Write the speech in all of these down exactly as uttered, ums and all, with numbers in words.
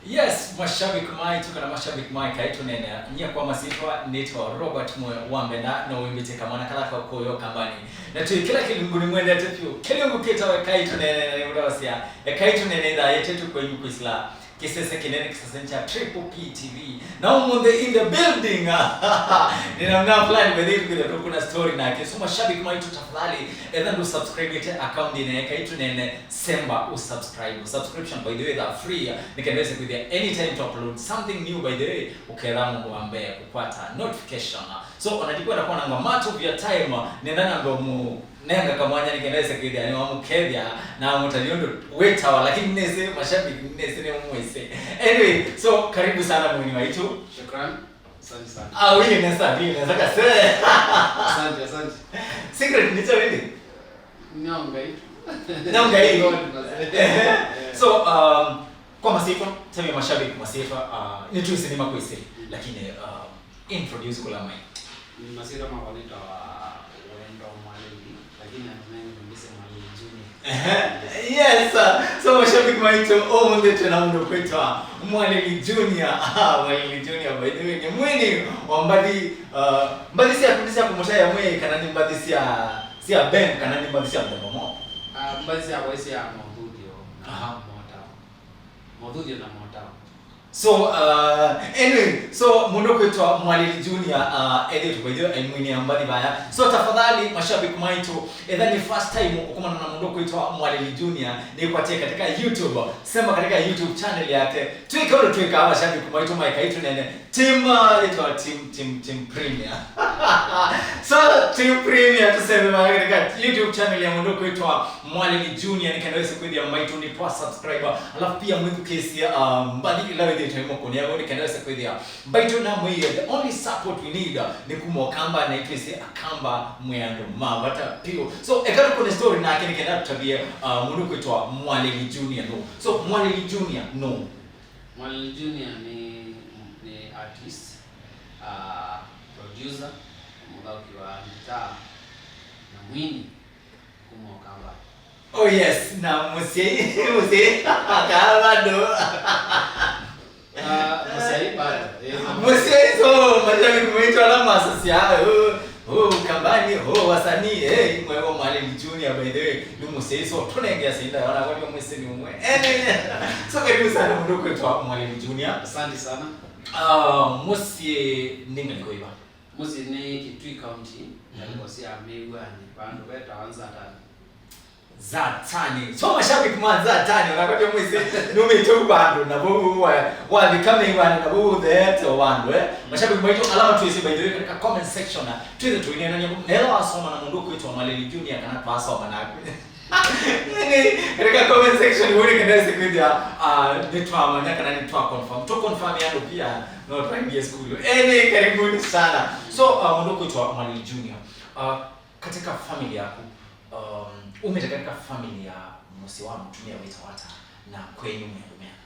Yes, mashabiki maitũ kana mashabiki ma Ekai Tũneene, nyie kwa masyĩtwa nĩtawa Robert Mwe wa Mbena, no wĩmbĩte kamwana kala ka kũyo kambani. Na twĩ kĩla kĩlungu nĩmwendete vyũ. Kĩlungu kĩtawa Ekai Tũneene, na nĩmũtavasya Ekai Tũneene ĩthaa yetetwe kwenyu kwĩsĩla kĩsese kĩnene, kĩsese kya Triple P T V. Na ũmũnthĩ in the building. Nĩ namna fulani, by the way, tũkwĩthĩa tũkũna story nake. So mashabiki maitũ, tafadhali, etha ndũ subscribĩte account ĩno ya Ekai Tũneene, semba ũ subscribe. Subscription, by the way, ĩthaa free, nĩ kenda wĩse kwĩthĩa anytime to upload something new, by the way, ũkethĩa mũndũ wa mbee kũkwata notification. So ona ndikwenda kwananga much of your time, nenda nambe ũmũnenga kamwanya nĩ kenda wĩse kwĩthĩa nĩwamũkethya na amũtavya ũndũ wĩtawa, lakini nĩsĩ mashabiki nĩsĩ nĩ mwĩsĩ. Anyway, so karibu sana mũini waitũ. Shukran. Asante sana. Ah, wĩlĩ nesa, wĩlĩ nesa kase. Asante, asante. Secret nĩ kyaũ ĩndĩ? No Ngai. No Ngai. God, mazee. Ehe. Yeah. So, um, kwa masyĩtwa, tavya mashabiki masyĩtwa, uh, nĩtwĩsĩ nĩmakwĩsĩ, mm, lakini, uh, introduce kũla mai. Masyĩtwa makwa nĩtawa Wendo Mwalili, lakini andũ mengĩ mambĩsya Mwalili Junior. Ehe. Yes, sir. So, mashabiki maitũ, ũmũnthĩ twĩ na mũndũ kwĩtwa Mwalili Junior. Ah, Mwalili Junior, by the way, nĩ mwini wa mbathi, uh, mbathi syaku nĩ sya kũmũtaĩa mwĩĩ, kana nĩ mbathi sya, sya band, kana nĩ mbathi sya mũthemba mwaũ? Ah, mbathi syakwa ĩ sya mothuthyo na, aha, motao. Mothuthyo na motao. So, uh, anyway, so mũndũ kwĩtwa Mwalili Junior, uh, ethĩtwe, by the way, aimwinĩa mbathi vaya. So tafadhali, mashabiki maitũ, etha nĩ first time ũkomana na mũndũ kwĩtwa Mwalili Junior, nĩkwatie katika YouTube, semba katika YouTube channel yake. Twĩke ũndũ twĩkaa, mashabiki maitũ ma Ekai Tũneene. Team, uh, ĩtwa team, team, team Premier. So, team Premier, tũseme vaya katika YouTube channel ya mũndũ kwĩtwa Mwalili Junior, nĩ kenda wĩse kwĩthĩa maitũ nĩ twa subscriber. Alafu pia mwĩthukĩĩsye, uh, mbathi ila wĩthĩĩtwe ĩmũkũnĩa, nĩ kenda wĩse kwĩthĩa mbaitũ na mwĩĩ, the only support we need, uh, nĩ kuma Ũkamba, na itwĩsĩ Akamba mwĩ andũ ma vata piũ. So, eka tũkũne story nake nĩ kenda tũtavye, uh, mũndũ kwĩtwa Mwalili Junior nũ. So, Mwalili Junior nũ? Mwalili Junior nĩ, nĩ artist, uh, producer, mũthaũki wa guitar, na mwini kuma Ũkamba. Oh yes, na mũsyai, mũsyai, akaa vandũ. Ah, mũsyai bado. Eh, mũsyai, so, mashabiki maitũ ala masasya, oh, oh, Ũkambani, oh, wasanii, eh, mwewa Mwalili Junior, by the way, nĩ mũsyai, so, tũnenge asyai ndaĩa, ona kwa mwĩsĩ nĩ ũmwe. Eh, so, karibu sana mũndũ kwĩtwa Mwalili Junior. Asante sana. Ah, mũsyĩ nĩ ngalĩko ĩva? Mũsyĩ nĩ Kitui County, mhm, ngalĩko sya Mĩw'anĩ, vandũ vetawa Nzatani. Nzatani. So mashabiki ma Nzatani, ona kwa mwĩsĩ, numĩte u vandũ, na vau wa, wavika Mĩw'anĩ, na vau ũtheete o vandũ, eh. Mashabiki maitũ, ala matwĩsĩ, by the way, katika comment section, na twĩthe tũineenany'a, nethwa wasoma na mũndũ kwĩtwa Mwalili Junior, kana twasoma naku. Nĩ, katika comment section, wone kana wĩsĩ kwĩthĩa, ah, nĩtwamanya kana nĩtwa confirm. Tu confirm andũ pia, no twaendie school. Eh, nĩ, karibuni sana. So, ah, mũndũ kwĩtwa Mwalili Junior. Ah, katika family yaku, um, umĩte katika family ya mũsyĩ wa mũtumĩa wĩtawa ata, na kwenyu mwĩ andũ meana?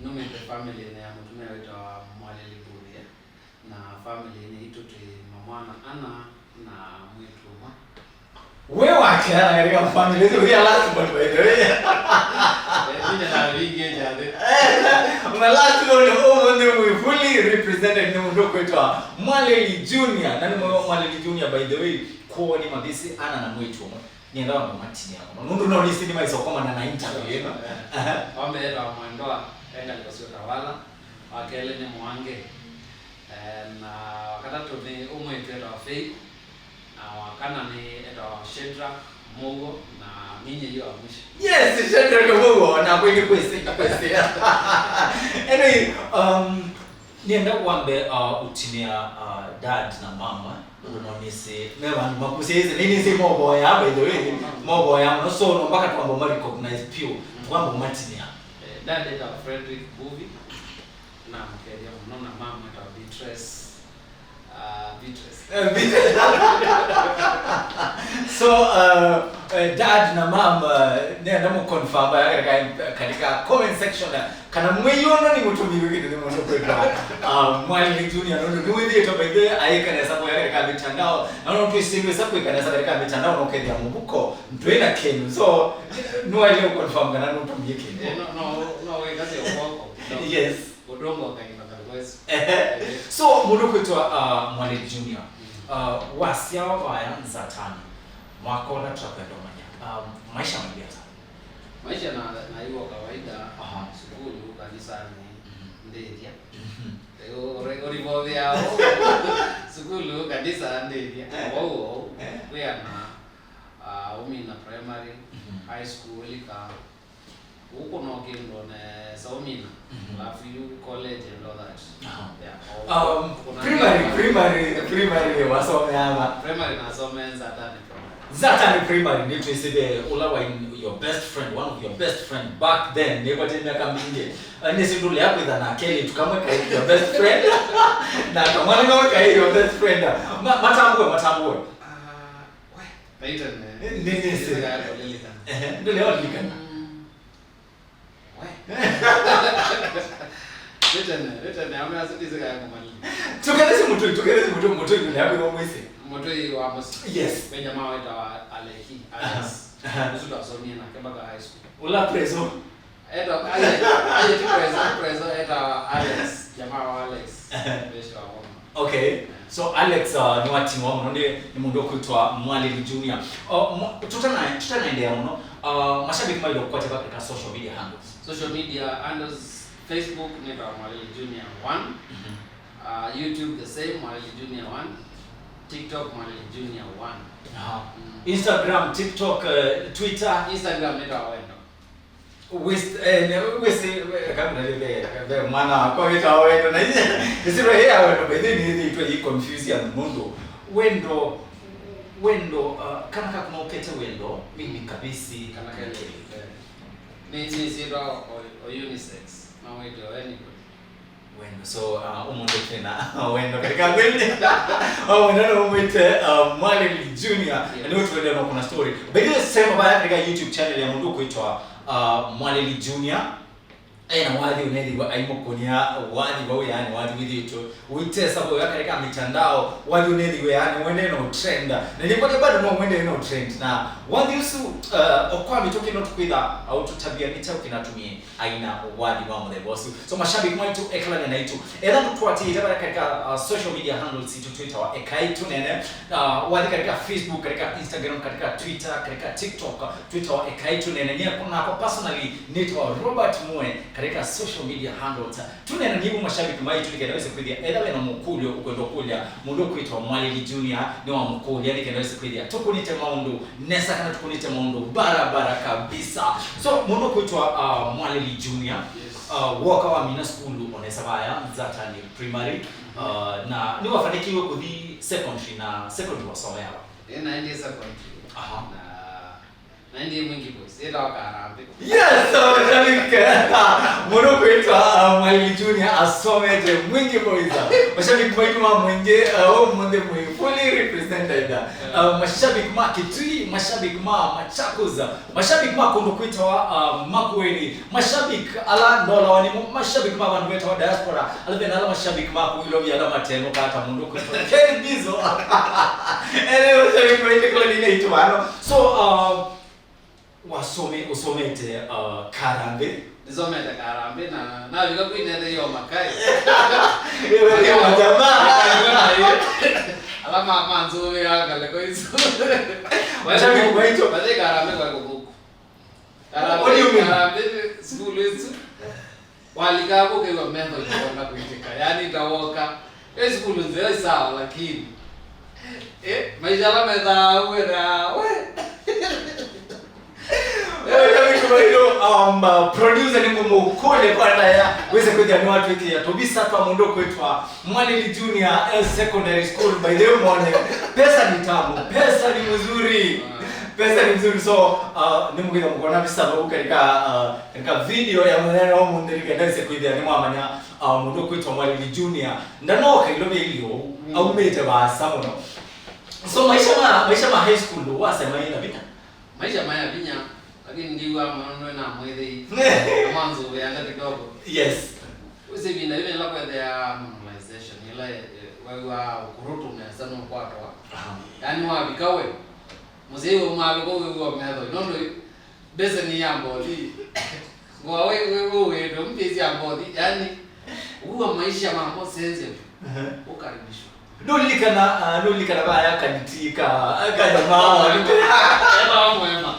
Numĩte family-nĩ ya mũtumĩa wĩtawa Mwalili Mbuthie, na family-nĩ yitũ twĩ mamwana ana na mwĩĩtu ũmwe. We wa keana katika family, we are last born, by the way. Eh, ine na vingi njathi. Una last born, ũmũnthĩ we fully represented nĩ mũndũ kwĩtwa Mwalili Junior, na nĩ mwe wa Mwalili Junior, by the way. Kwoo nĩ mavĩsĩ ana na mwĩĩtu ũmwe. Nĩenda wambe ũmatinĩa mũno. Nũndũ no nĩsĩ nĩmaĩsa ũkomana na interview ĩno. Aha. Wa mbee etawa Mwendoa, e ngalĩko sya Utawala. Wa kelĩ nĩ Mwange. Eh, na wa katatũ nĩ ũmwe witũ etawa Faith. Na wa kana nĩ etawa Shadrack Mũuo, na ninye yu wa mwisho. Yes, Shadrack Mũuo, na kweli kwĩsĩ, kwĩsĩ. Anyway, um, Nĩenda wambe, uh, ũtinĩa, uh, dad na mama, ũndũ no nĩsĩ, me vandũ makusyaĩsye, nĩ nĩsĩ movoya, by the way, movoya mũno, so no mpaka twamba ma recognize piũ, twamba matinĩa. Eh, dad etawa Frederick Mbuvi, namũkethya mũno, na mama etawa Beatrice, uh, Beatrice. Eh, Beatrice. So, uh, eh, dad na mom, uh, nenda mu confirm, uh, katika, katika comment section, uh, kana mwĩyũno nĩ mũtũmĩĩw'e kĩndũ nĩ mũndũ kwĩtwa, uh, Mwalili Junior, nũndũ nĩwĩthĩĩtwe, by the way, aĩka nesa kũya katika mitandao, na no twĩsĩ nesa kwĩka nesa katika mitandao, no kethĩa mũvuko ndwĩ na kĩndũ. So, nĩwaĩle confirm kana nũtũmie kĩndũ. Eh, no, no, no, wĩkasya ũkoko. Yes. Ũtongoka ino katukwesu. Ehe. So, mũndũ kwĩtwa, uh, Mwalili Junior. Mm. Uh, wasyawa vaya Nzatani. Mwaka ũla tũtakwenda ũmanya. Um, maisha mailyĩ ata? Maisha na, naiwa kawaida, aha, sukulu, kanisani, mhm, ndĩthya. Mhm. Ũ-, ũri-, ũrivovea o. Sukulu, kanisa, ndĩthya. Eh. Wau, wau. Eh. Kwĩana, ah, ũmina primary, mhm, high school, ũlika. Ũkũ no kĩndũ nesa ũmina. Mhm. Alafu yu college and all that. Aha. Yeah, um, all primary, primary, primary wasomea va? Primary nasomea Nzatani Primary. Nzatani Primary nĩtwĩsĩ ve ũla wa your best friend, one of your best friend back then, nĩkwatĩ myaka mingĩ. Uh, nĩsĩ ndũlea kwĩtha na kelĩtu kamwe kaĩ your best friend, na kamwana kamwe kaĩ your best friend. Ma-, matambũe, matambũe. Ah, we. Nĩ, nĩ, nĩsĩ. Ehe, ndũlea ũlilikana. Mm. We. Nĩ tene, nĩ tene, amwe asu ndĩsĩ kana kũmalili. Tũkethesye mũtũi, tũkethesye mũtũi, mũtũi ndũlea kwĩtha mwĩsĩ. Mũtũi wa mũsyĩ. Yes. Ve jamaa wĩtawa Aleki, aha, Alex. Aha. Ũsu twasomie nake mpaka high school. Ũla preso. Eta, aye, aye, ti preso, ti preso, eta Alex, jamaa wa Alex. Aha. Beshte wa Goma. Okay. So Alex, uh, nĩwatimwa mũno nĩ, nĩ mũndũ ũkwĩtwa Mwalili Junior. Uh, mwa-, tũtana-, tũtanaendeea mũno, uh, mashabiki maĩle kũkwata va katika social media handles? Social media handles, Facebook nĩtawa Mwalili Junior one. Mhm. Uh, YouTube the same, Mwalili Junior one. TikTok Mwalili Junior one. Aha. Mm. Instagram, TikTok, uh, Twitter? Instagram nĩtawa Wendo. Wĩsĩ, eh, ne-, wĩsĩ, eh, kabla nĩ ve, ve mwana wakwa wĩtawa Wendo, na iye, ĩsĩtwa ĩĩ ya Wendo, by the way, nĩyĩthĩĩtwe yĩ confuse andũ nũndũ Wendo, Wendo, uh, kana kakumaũkĩte Wendo, mimi kabisi, kana kana kelĩ. Kelĩ. Eh. Nĩ, nĩ syĩtwa o, o unisex, no wĩtwe o anybody. Wendo. So, uh, ũmũnthĩ twĩna Wendo katika ngwĩlĩ. Oh, Wendo nĩ ũmwĩte, uh, Mwalili Junior. Yes. Na nĩ ũtũendea no kuna story. By the way, sema vaya katika YouTube channel ya mũndũ kwĩtwa, uh, Mwalili Junior. Ena wathi ũnethĩwa aimũkũnĩa wathi vau, yani wathi wĩthĩĩtwe ũitesa vau katika mitandao, wathi ũnethĩwe yani wende no trend. Na nĩkwatĩ bado no wende no trend. Na wathi ũsu, uh, o kwa mĩtũkĩ no tũkwĩtha au tũtavia nĩ kyaũ kĩnatumie aina wathi wa mũthemba ũsu. So, mashabiki maitũ, ekalani naitũ. Etha mũtũatĩĩte vaya katika, uh, social media handles itũ twĩtawa Ekai Tũnene. Uh, wathi katika Facebook, katika Instagram, katika Twitter, katika TikTok, twĩtawa Ekai Tũnene. Nyie nakwa personally nĩtawa Robert Mue katika social media handles. Tũnene nĩvo mashabiki maitũ nĩkenda wĩse kwĩthĩa. Etha wĩna mũkũlyo ũkwenda kũlya mũndũ kwĩtwa Mwalili Junior, nĩwamũkũlya nĩkenda wĩse kwĩthĩa. Tũkũnĩte maũndũ nesa kana tũkũnĩte maũndũ barabara kabisa. So, mũndũ kwĩtwa, uh, Mwalili Junior, yes, uh, woka wamina sukulu onesa vaya Nzatani Primary, uh, na nĩwafanikiwe kũthi secondary, na secondary wasomea va? Ĩ, naendie secondary. Aha. Na naendie Mwingi Boys. Ĩtawa Karambe. Yes, mashabiki. Mũndũ kwĩtwa, uh, Mwalili Junior asomete Mwingi Boys. Mashabiki maitũ ma Mwingi, uh, ũmũnthĩ mwĩ fully represented. Yeah. Uh, mashabiki ma Kitui, mashabiki ma Machakos, mashabiki ma kũndũ kwĩtawa, uh, Makueni, mashabiki ala ndolawa nĩmo, mashabiki ma vandũ vetawa diaspora, ala vena ala mashabiki ma kũilovya ala matenũkaa ta mũndũ kwĩtwa Ken Bizo. Ele mashabiki maitũ kũla nĩ naitũ vano. So, uh, wasome-, ũsomete, uh, Karambe? Nĩsomete Karambe na navika kwinetheiwa makai. Wewe ndio majamaa. Ala ma-, manzũvĩaa ngalĩko isu. Mashabiki maitũ. Bathi Karambe kwa kũthũku. What do you mean? Karambe, sukulu isu. Walika hapo ũkew'a metho itaona kwĩtĩka. Yaani itawoka. Ĩ sukulu nzeo sawa, lakini, eh, maisha ala methaa wĩra, we. Wewe, wewe, wewe, um, uh, producer nĩngũmũkũlya kwa ndaya, wĩse kwĩthĩa nĩwatwĩkĩa tũvisa twa mũndũ kwĩtwa Mwalili Junior, eh, Secondary School, by the way, mwone. Pesa ni tamu, pesa ni mzuri. Pesa ni mzuri, so, uh, nĩmũkĩtha mũkona visa vau katika, uh, katika video ya mũthenya wa ũmũnthĩ, nĩkenda wĩse kwĩthĩa nĩmwamanya, uh, mũndũ kwĩtwa Mwalili Junior. Ndanoka ilovya ilio, mm, aumĩte vaasa mũno. So, maisha ma, maisha ma high school, wasema ina vinya? Maisha maya vinya, lakini ndiwa mwana na mwĩthĩ. Mwanzo ya kidogo. Yes. Wĩsĩ ĩvinda yĩu ĩla kwethĩa normalization, ĩla, eh, waiwa ũkũrũtũ nesa nũkwatwa. Aha. Yaani wavika we, mũsyai wauma avika wĩw'a metho, nũndũ mbeseni ya mboli. Kwa we, we, we, we, ndo mpezi ya mbothi, yani, uwa maisha mambo sensitive. Aha. Ukaribishwa. Nũlilikana, ah, nũlilikana vaya kaniti ka, ka jamaa wa Etawa mwema.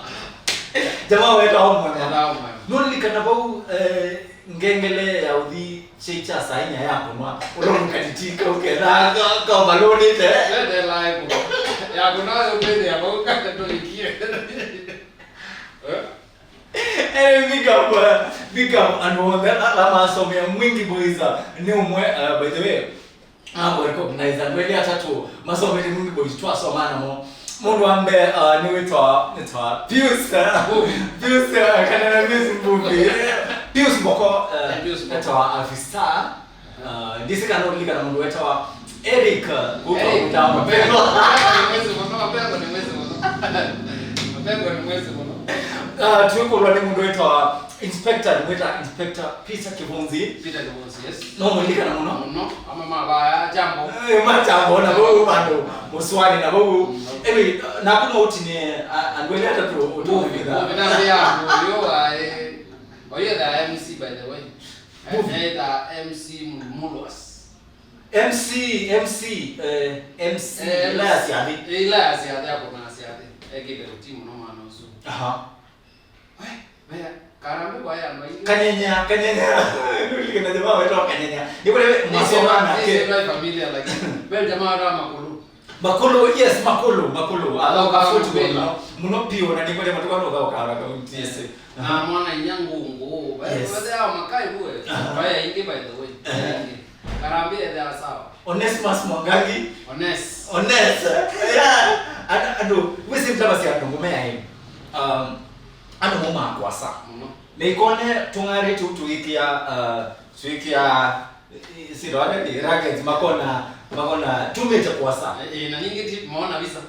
Jamaa wetawa mwema. Etawa mwema. Nũlilikana vau, eh, ngengele ya ũthi chai cha saa inya ya kũnwa, ũlonũ kaniti kau ketha ka, ka, kavalũnĩte. Wendela ya kũnwa. Ya kũnwa yo mbele ya vau kata tũlikie. Eh? Anyway, big up, uh, big up andũ onthe ala masomea Mwingi Boys, uh, nĩ ũmwe, uh, by the way, uh, recognize andũ elĩ atatũ masomete Mwingi Boys, twasoma namo. Mũndũ wa mbee, uh, nĩ wĩtwa, wĩtwa Pius, uh, Pius, uh, kana na Pius Mbuvi. Pius Mboko, uh, Eh, Pius Mboko. Wĩtwa Afisa. Uh, ndisi kana ũlilikana mũndũ wetawa Eric, uh, kũtwa Eric, Mutamba. Mapengo. Mapengo nĩ mwezi mũno, Mapengo nĩ mwezi mũno. Mapengo nĩ mwezi mũno. Uh, twĩkũlwa nĩ mũndũ wetawa Inspector, nĩmwĩta Inspector Peter Kivunzi. Peter Kivunzi, yes. No mũlilikana mũno. Mũno, ama mavaya, jambo. Eh, majambo, na vau vandũ, mũswani, na vau. Mm. Anyway, uh, naku no ũtinie, uh, andũ elĩ atatũ ũtũvitha. Movie, movie, na ya, movie, yo, uh, eh, oh, yeah, the M C, by the way. Movie. Ethĩwa M C Mulwas. M C, M C, eh, M C, eh, ila ya syathi. Ila ya syathi, akũna syathi. Ekĩte ũti mũno mwana ũsu. Aha. We, we, Karambe kwa ya mai. Kanyenya, Kanyenya. Nũlikana jamaa wetwa Kanyenya. Nĩ kule masoma nake. Nĩ familia, like, we jamaa wa Makulu. Makulu, yes, Makulu, Makulu. Athoka football mũno. Mũno piũ, na nĩ kule matuka no thauka kaunti, yes. Na mwana inya ngũngũ, Yes. Wethea makai vue. Aha. Vaya ingĩ, by the way. Aha. Ingĩ. Karambe ethea sawa. Onesimus Mwangangi. Ones. Ones. Yeah. Andũ, andũ, wĩsĩ mtavasya andũ ngũmea ĩ. Um, andũ maumaa kũasa. Mũno. Na ikone tũng'arĩ tũu tũikĩa, uh, tũikĩa, eh, sindwale ni racket makona, makona tumĩte kũasa. Eh, eh, na ningĩ ti maona visa.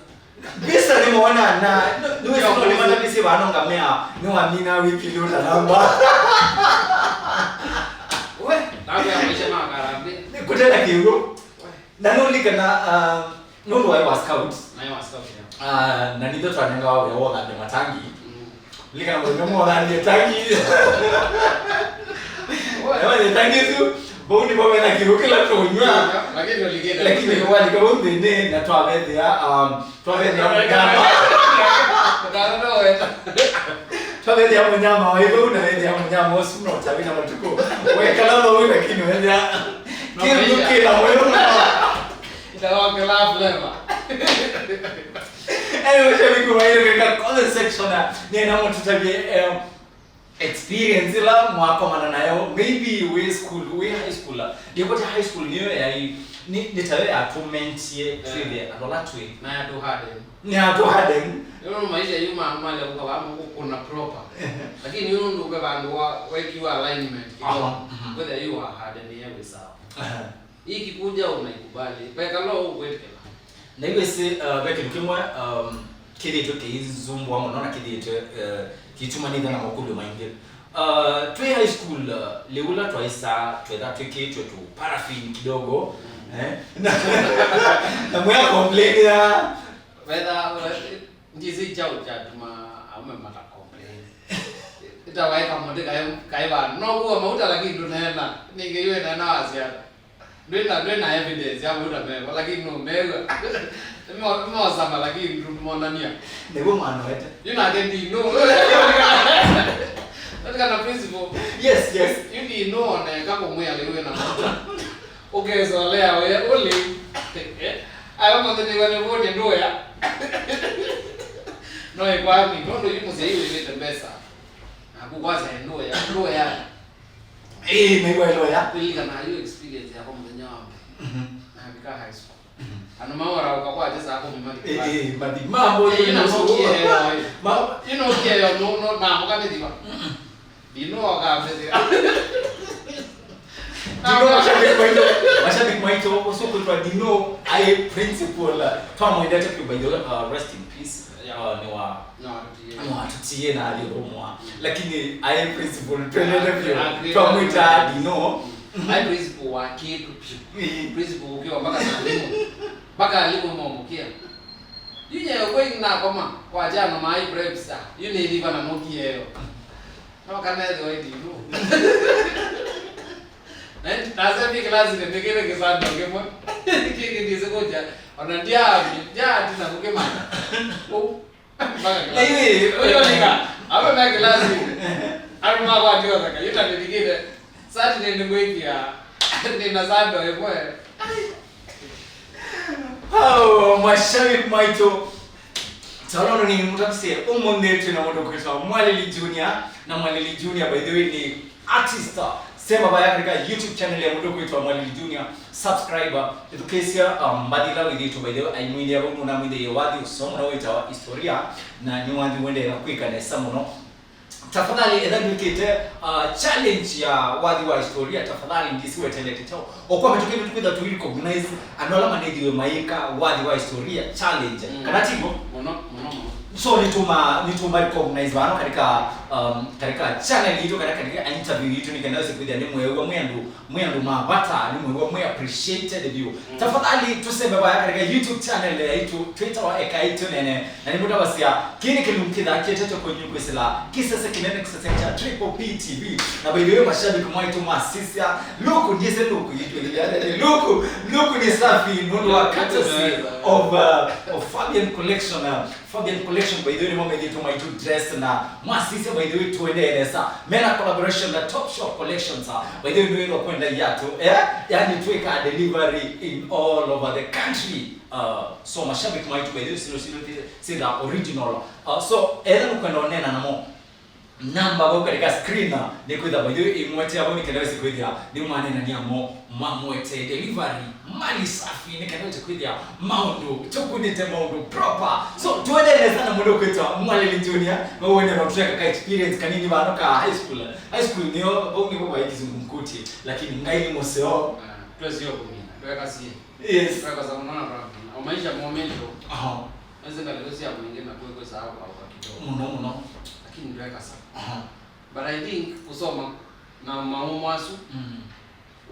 Visa nĩ mona na, nĩ wĩsĩ no nĩ mata visa vano ngamea, nĩ wamina wiki leo na namba. We, namba ya maisha ma Karambe. Nĩ kũtena kĩw'ũ. We. Na nũlikana, uh, nũndũ waĩ wa scout. Naĩ wa scout, yeah. Uh, na nitho twanengawa wĩa wa ũthambia matangi. Mm. Likana mũthenya ũmwe ũthambie tangi. Ewa nĩ tangi tu, vau nĩvo vena kĩw'ũ kĩla tũnywa. Lakini ũlikĩte. Lakini walika vau nthĩnĩ na twavethĩa, um, twavethĩa mũnyama. Ndano no weta. Twavethĩa mũnyama wa ivau na vethĩa mũnyama ũsu no tavina matukũ. Wekala vau lakini wethĩa kĩw'ũ kĩna mũyo mũno. Ndawakela flavor. Anyway, shabiki wa ile katika comment section, ah, nĩenda mũtũtavye, eh, experience ila mwakomana nayo, maybe wĩ school, wĩ high school, ah, ndĩkwete high school nĩyo yaĩ, nĩ, nĩ tayo yatũmentie, eh, twĩthĩe andũ ala twĩ. Na yatũ harden. Nĩ yatũ harden. Nĩ ũndũ maisha yu ma, male ũka wa mũkũ kuna proper. Lakini yu nũndũ ve vandũ wa, wekiwa alignment kidogo. Aha, mhm. Whether you are harden, yeah, we sawa. Aha. Ikikuja unaikubali. Vekalo ũkwĩtĩkĩla. Na iwĩsĩ, uh, ve kĩndũ kĩmwe, um, kĩthĩĩtwe kĩinzumbũa mũno na kĩthĩĩtwe, uh, kĩituma nĩtha na makũlyo maingĩ. Uh, twĩ high school, uh, lĩu la twaĩsaa twetha twĩkĩĩtwe tũ paraffin kidogo. Mm. Eh? Na, na mwĩa complain ya. Whether, uh, ndisi chao chatuma aume mata complain. Itawaeka mũndũ kaĩ, kaĩ vandũ. No kuwa mauta lakini ndũneena. Ningĩ yũĩ neena wasiana. Ndwĩna, ndwĩna evidence ya mauta meva, lakini no mew'a. Nĩmo-, nĩmosama, lakini ndũmonania. Nĩguo mwana wete. Yu nake ndino. That's kind of principle. Yes, yes. Yu ndino oneka kũmwĩa lĩu wĩna mauta. Ũkesolea we ũlĩ. Ayo mothe nĩwale vũnĩ ndũya. No ĩkwani, nũndũ yu mũsyai wĩvĩte mbesa. Naku kwasya ndũya, ndũya. Ĩĩ, nĩw'a ĩloya. Kũlilikana yu experience yakwa mũthenya wa mbee. Mhm. Navika high school. Mhm. Andũ maora ũka kwa ate saa kũmi mathi. Ĩĩ, ĩĩ, mathi. Mambo ĩĩ, yu na nokie yo. Ma- yu nokie yo, no, no, na mũka nĩ thiva. Mhm. Ndino oka mbethĩa. Ndino, mashabiki maitũ, mashabiki maitũ, ũsu kwĩtwa Ndino, aĩ principal, uh, twamwendete vyũ, by the way, uh, rest in peace. Yeah. Uh, nĩ wa No, atũtie. Nĩwatũtie na athi ũmwa. Mm. Lakini aĩ principal, twendete vyũ. Ah, ah, twamwĩta ah, Ndino. Mm. Aĩ principal wa kĩndũ vyũ. Ĩĩ. Principal ũkĩwa mpaka na alimũ. Mpaka alimũ momũkĩa. Yu nyie kwĩ nakoma, kwa jana maĩ preps, ah, yu nĩ thiva na mũkie yo. No kana ethĩwa ĩndinũ. Na nasa nĩ kĩlasinĩ nĩkĩte kĩsando kĩmwe. Kĩngĩ ndĩsĩ kũkya. Ona ndyaambi, ndyaati na kũkĩmanya. Ũu. Mpaka kĩlasi. Ĩĩ. Ũyolika. Apo me kĩlasinĩ. Andũ makwatio thaka. Yu ta nĩlikĩte. Saturday nĩngwĩkĩa. Nĩna sando ĩmwe. Oh, mashabiki maitũ. Taũla ũndũ nĩnĩmũtavisye, ũmũnthĩ twĩ na mũndũ ũkwĩtwa Mwalili Junior, na Mwalili Junior, by the way, nĩ artist. Sema vaya katika YouTube channel ya mũndũ ũkwĩtwa Mwalili Junior, subscribe, ĩthukĩĩsya, um, mbathi ila wĩthĩĩtwe, by the way, aimwĩthĩa vau nũnamwĩthĩie wathi ũseo mũno wĩtawa Historia, na nĩwathi ũendeea na kwĩka nesa mũno. Tafadhali, etha ndwĩkĩte, uh, challenge ya wathi wa historia, tafadhali, ndisiwetelete chao. Okwa mĩtũkĩ mĩtũkĩ that we recognize andũ ala manĩthiwe mayĩka wathi wa historia challenge. Mm. Kana tivo? Mũno, mũno, mũno. So, nĩtũma, nĩtũma recognize vano katika, um, katika channel yitũ, kana katika interview yitũ, nĩkenda wĩse kwĩthĩa nĩ mwĩw'a mwĩ andũ, mwĩ andũ ma vata, nĩ mwĩw'a mwĩ appreciated vyũ. Mm. Tafadhali, tũsembe vaya katika YouTube channel yaitũ, twĩtawa Ekai Tũnene. Na nĩmũtavasya, kĩĩ nĩ kĩlungu kĩthakĩte kwenyu kwĩsĩla kĩsese kĩnene, kĩsese kya Triple P T V. Na by the way, mashabiki maitũ masisya, luku, ndiĩsĩ luku yitũ ĩlĩ, luku, luku nĩ safi, nũndũ wa courtesy of, uh, of Fabian Collection. Uh, Fabian Collection, by the way, nĩmo methĩtwe maitũ dress na masisya, by the way, tũendee nesa. Mena collaboration na Top Shop Collections, uh, by the way, nĩwĩthwa kwenda iatũ, eh? Yani, twĩka delivery in all over the country. Uh, so, mashabiki maitũ, by the way, silo, silo, sila original. Uh, so, etha nũkwenda ũneena namo, namba vau katika screen, uh, nĩkwĩtha, by the way, ĩmwetea vau nĩkenda wĩse kwĩthĩa nĩmwaneenania mo, mamwete delivery, mali safi, nĩkenda wĩse kwĩthĩa maũndũ, tũkunĩte maũndũ proper. So, tũendee nesa na mũndũ ũkwĩtwa Mwalili Junior, mawene matũteka ka experience kanini vano ka high school. High school nĩyo, vau nĩvo vai kĩsũngũ nkutie, lakini Ngai nĩ mũseo. Ah, twesio kũmina, twekasie. Yes. Twekasa mũno na twathi. O maisha momĩtwo. Aha. Nĩsĩ ngalĩko sya mũingĩ na kwĩkwĩsaa kwa kwa kidogo. Mũno, mũno. Lakini ndwekasa. Aha. But I think kusoma na maũmũ asu, mm,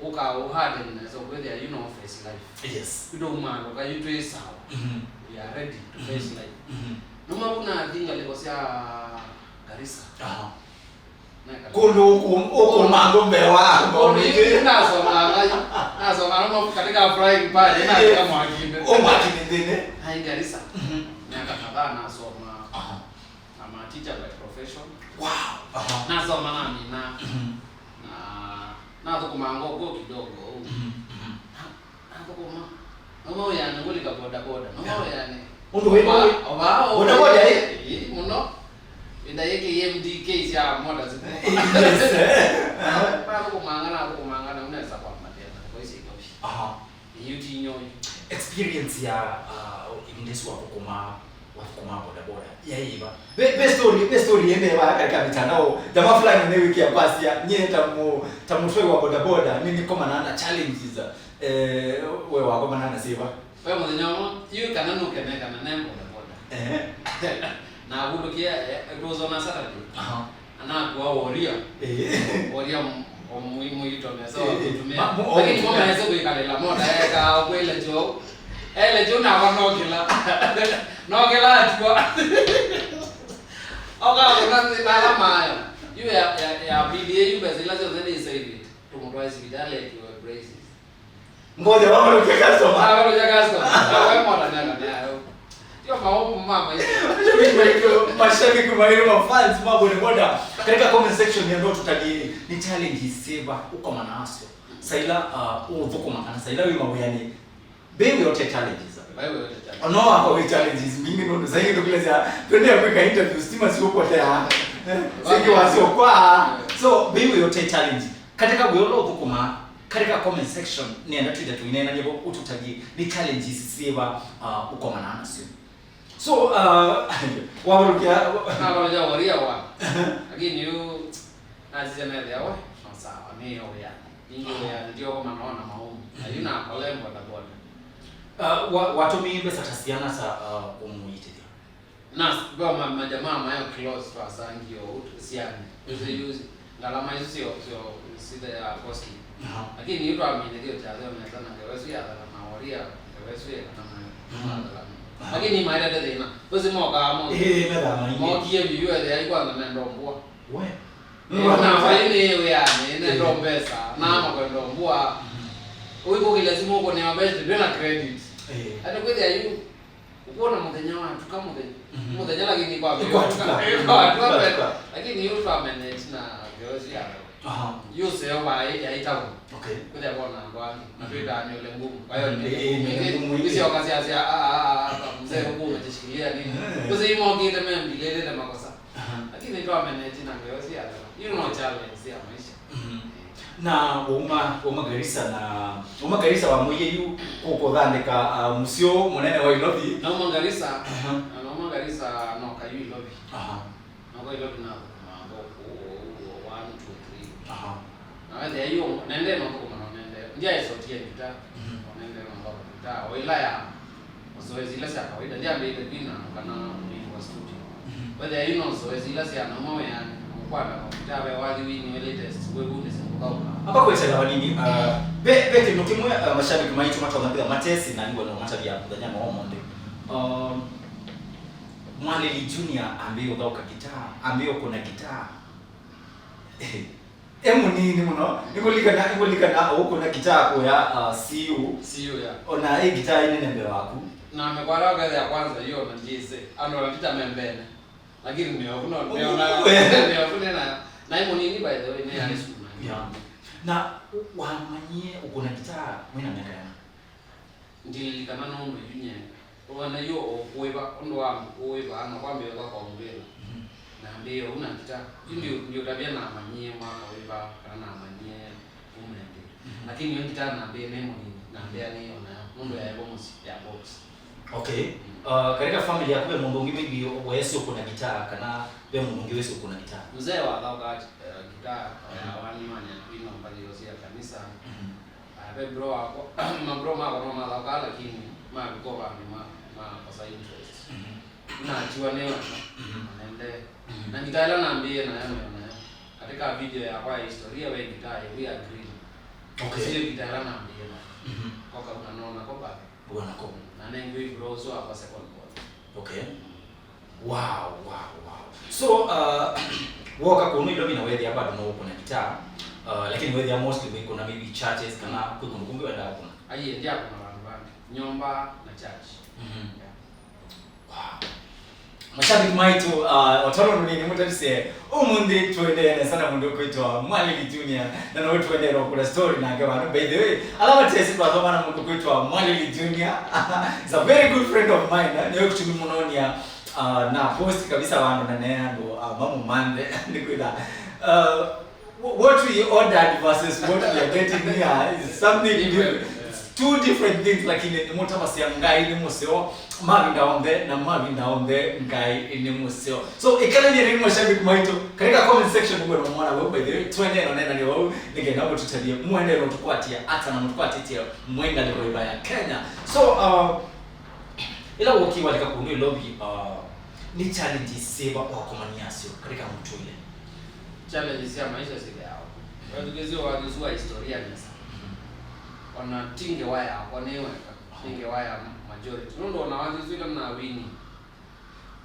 ũka ũharden nesa kwĩthĩa you know face life. Yes. Yu tũumaalũka, yu twĩ sawa. Mhm. We are ready to face life. Mhm. Nũma kuna thi ngalĩko sya Garissa. Aha. Kũndũ ũkũ-, ũkũma ng'ombe wa ng'ombe. Kũndũ yu nasomaa, nasomaa no katika frying pan, ĩnafika mwakinĩ. Ũ mwakinĩ nthĩnĩ. Ai Garissa. Mhm. Miaka kadhaa nasoma. Aha. I'm a teacher by profession. Wow. Aha. Nasoma na mina. Mhm. Na nathũkũma ngoko kidogo. Mhm. Mhm. Na Nathũkũma. Noma wĩanĩ ngũlika boda boda. Noma wĩanĩ. Ũndũ wĩ boda boda, eh? Ĩĩ, mũno. Ĩnda yĩkĩ M D K sya moda zikũ. Yes, eh. Nathũkũmanga, nathũkũmanga, na unaweza kwa matenda. Kwa hizi ndoshi. Aha. Yu ti nyoyu. Experience ya, uh, mndesi wa kũkũma, wa kũkũma boda boda. Yaiva. Ve, ve story, ve story ende va katika mitandao. Jamaa fulani nĩwĩkĩa kwasya, nye ta mu-, ta mũtwe wa boda boda, nĩ nĩkomana na challenges. Eh, we wakomana na syĩva? We mũthenya ũmwe, yu kana nũkene kana ne boda boda. Ehe. Na avulũkie, eh, it was on a Saturday. Aha. Na nakua woria. Eh. Woria m-, o mwi-, mwito nesa wa kũtumĩa. Ma-, mu-, lakini okay. Mama nesa kwĩkalĩla moda, eka kwĩle jo. Ele jo na vanokila. Nokila atua. Oka kuna ala mayo. Yu ya, ya, ya B D A yu basi lazima nende save it. Tũmũtwae sivitalĩ ekiwe braces. Ngoja, wavalũkia customer. Ah, wavalũkia customer. Ah, we mwana nena nayo. Yo maovu mama hiyo. Mashabiki maitũ, mashabiki maitũ, mafans ma boda boda. Katika comment section ya ndo tũtalie nĩ challenges syĩva ũkomana nasyo. Saila, uh, ũthũkũma kana saila wĩ mawĩanĩ. Mbee yote challenges. Mbee yote challenges. Ono wako wĩ challenges mingi nũndũ saingĩ tũkĩlesya twendea kwĩka interview, stima siũpotea. Eh, singi wasio kwa. So, mbee yote challenge. Katika wĩolo ũthũkũma, katika comment section, nĩenda twĩthe tũineenany'a vo ũtũtavye nĩ challenges syĩva, uh, ũkomanaa nasyo. So, uh, wavalũkĩa. Navalũkĩa woria wa. Lakini yu, nasisya nethĩa we, no sawa, nĩ yo wĩa. Ningi wĩa, ndio kama naona maumu. Na yu nakole boda boda. Uh, wa-, watũmĩie mbesa ta siana sa, uh, kũmũitĩthya? Na, kwa ma-, majamaa mayo close twasangie ũu, syana. Ĩsu yu, ngalama isu syo, syo, sithe ya costly. Aha. Lakini yu twamine kĩo kya theo nesa na ngewa isu ya thana na woria, ngewa isu ya kana mayo. Mhm. Aha. Lakini maendete thĩna. Ũsi mokaa mo. Eh, methaa maingi. Mokie bibi wethe ai kwanza mendo mbua. We. Nũndũ wa na vai nĩ wĩanĩ, nendo mbesa, na makwenda mbua. Ũikũkĩlya simũ ũkũnĩwa mbeca, ndwĩ na credit. Eh. Ati kwĩthĩa yu, ũkwona mũthenya watuka mũthenya. Mhm. Mũthenya lakini kwa Kwatuka. Kwatuka. Kwatuka. Lakini yu twamenyeti na ngewa cia Aha. Yu seo vai yaitawa. Okay. Kwĩthĩa vona andũ angĩ, na twĩtaa nywele ngumu. Kwa hiyo nywele ngumu. Ĩĩ, nywele ngumu, ĩĩ. Isioka siasya, "Ah, ah, ah, ah, mzee huku umejishikilia nini?" Eh. Kũsĩ imokĩte membilĩlĩte makosa. Aha. Lakini twameneti na ngewa cia andũ. Yu no challenge cia maisha. Mhm. Na wauma, wauma Garissa na, wauma Garissa wamwĩie yu kũkũthandĩka, ah, mũsyĩ mũnene wa Ilovi. Nauma Garissa, aha. Na nauma Garissa noka yu Ilovi. Aha. Noko ilo tũnathũkũmaa mbokũ, one, two, three. Aha. Na wethĩa yu nende mathũkũma no nende. Ndiaisotie ngita, mhm, no nende no thoko ngita. O ila ya mazoezi ila sya kawaida, ndiambĩĩte kwina kana kũnĩkwa studio. Mhm. Wethĩa yu no zoezi ila sya nauma wĩanĩ, kũkwata ngita, ve wathi wini, we latest, we vunĩsya kũthaũka. Amba kwetela vanini, uh, ve, ve kĩndũ kĩmwe, uh, mashabiki maitũ matonya kwĩtha matesi na nĩwona matavya mũthenya wa ũmũnthĩ. Um, Mwalili Junior ambĩĩe ũthaũka gitaa, ambĩĩe ũkũna gitaa. E mũnini mũno, nĩkũlikana, nĩkũlikana ũkũna gitaa kũya, uh, C U. C U, yeah. Ona ĩ gitaa ĩnene mbee waku. Na amekwara wakati ya kwanza hiyo na J C. Andũ wanapita membene. Lakini ndio vuno, ndio na, ndio vuno na, na ĩ mũnini by the way, nĩ high school na. Yeah. Na wamanyie ũkũna gitaa wĩna miaka yana? Ndililikana nũndũ yu nye. Ũvana yu ũkũĩva, ũndũ wa ũĩva, na kwambĩĩa ũthaka ũngwĩla. Mhm. Nambĩĩe ũu na ngita. Yu ndi, ndiũtavya namanyie mwaka ũĩva, kana namanyie kuma ĩndĩ. Mhm. Lakini yo ngita nambĩĩe nĩ mũnini, nambĩanĩie onayo. Nũndũ yaĩvo mũsyĩ, ya box. Okay. Mm. Uh, katika family yaku ve mũndũ ũngĩ maybe weesĩ ũkũna ngita, kana ve mũndũ ũngĩ weesĩ ũkũna ngita? Mzee wathaũka, eh, ngita, mhm, ya wani manya kwina mbathio sya kanisa. Mhm. Ah, ve bro wakwa, mabro makwa no mathaũkaa, lakini mavika vandũ ma, makosa interest. Mhm. Natiwa nĩ wendo, mhm, na nende. Mhm. Na ngita ĩla nambĩĩe nayo, nayo nayo. Katika video yakwa ya historia, ve ngita ĩu ya green. Okay. Sio ngita ĩla nambĩĩe nayo. Mhm. Koka unanona ko back. Bwana ko. Na nengiwe bro ũsu wakwa second born. Okay. Mm. Wow, wow, wow. So, uh, woka kũnũ Ilovi na wethĩa bado no ũkũna gitaa, uh, lakini wethĩa mostly wĩkũna maybe churches kana kwĩ kũndũ kũngĩ wendaa kũna? Aiye, ndyakũna vandũ vangĩ. Nyũmba na church. Mhm. Yeah. Wow. Mashabiki maitũ, uh, o tondũ nĩ mũtavisye, ũmũnthĩ tũendee nesa na mũndũ ũkwĩtwa Mwalili Junior, na no tũendee na kũkũna story nake vandũ. By the way, ala matesi twathoma na mũndũ ũkwĩtwa Mwalili Junior is a very good friend of mine, eh? Nĩwe kĩtumi mũnonia, uh, na post kabisa vandũ na ne andũ, uh, mamũmanthe nĩkwĩtha, uh, Wh-, what we ordered versus what we are getting here is something different. Different, yeah. It's two different things, lakini nĩmũtavasya Ngai nĩ mũseo mavinda onthe, na mavinda onthe Ngai nĩ mũseo. So, ĩkalany'e nĩ mashabiki maitũ katika comment section, nĩw'o namwona vau, by the way, twendee na ũneenany'a vau, nĩ kenda mũtũtavye mũendee na ũtũkwatĩa ata na mũtũkwatĩtye mwĩ ngalĩko ĩva ya Kenya. So, uh, ĩla wookie walika kũndũ Ilovi, uh, nĩ challenges syĩva wakomanie nasyo katika mũtũĩle? Challenges sya maisha syĩthĩawa. Wathukĩĩsye wathi ũsu wa historia nesa. Mhm. Ona ti ngewa yakwa nĩ weka, nĩ ngewa ya majority. Nũndũ ona wathi ũsu ĩla nawini,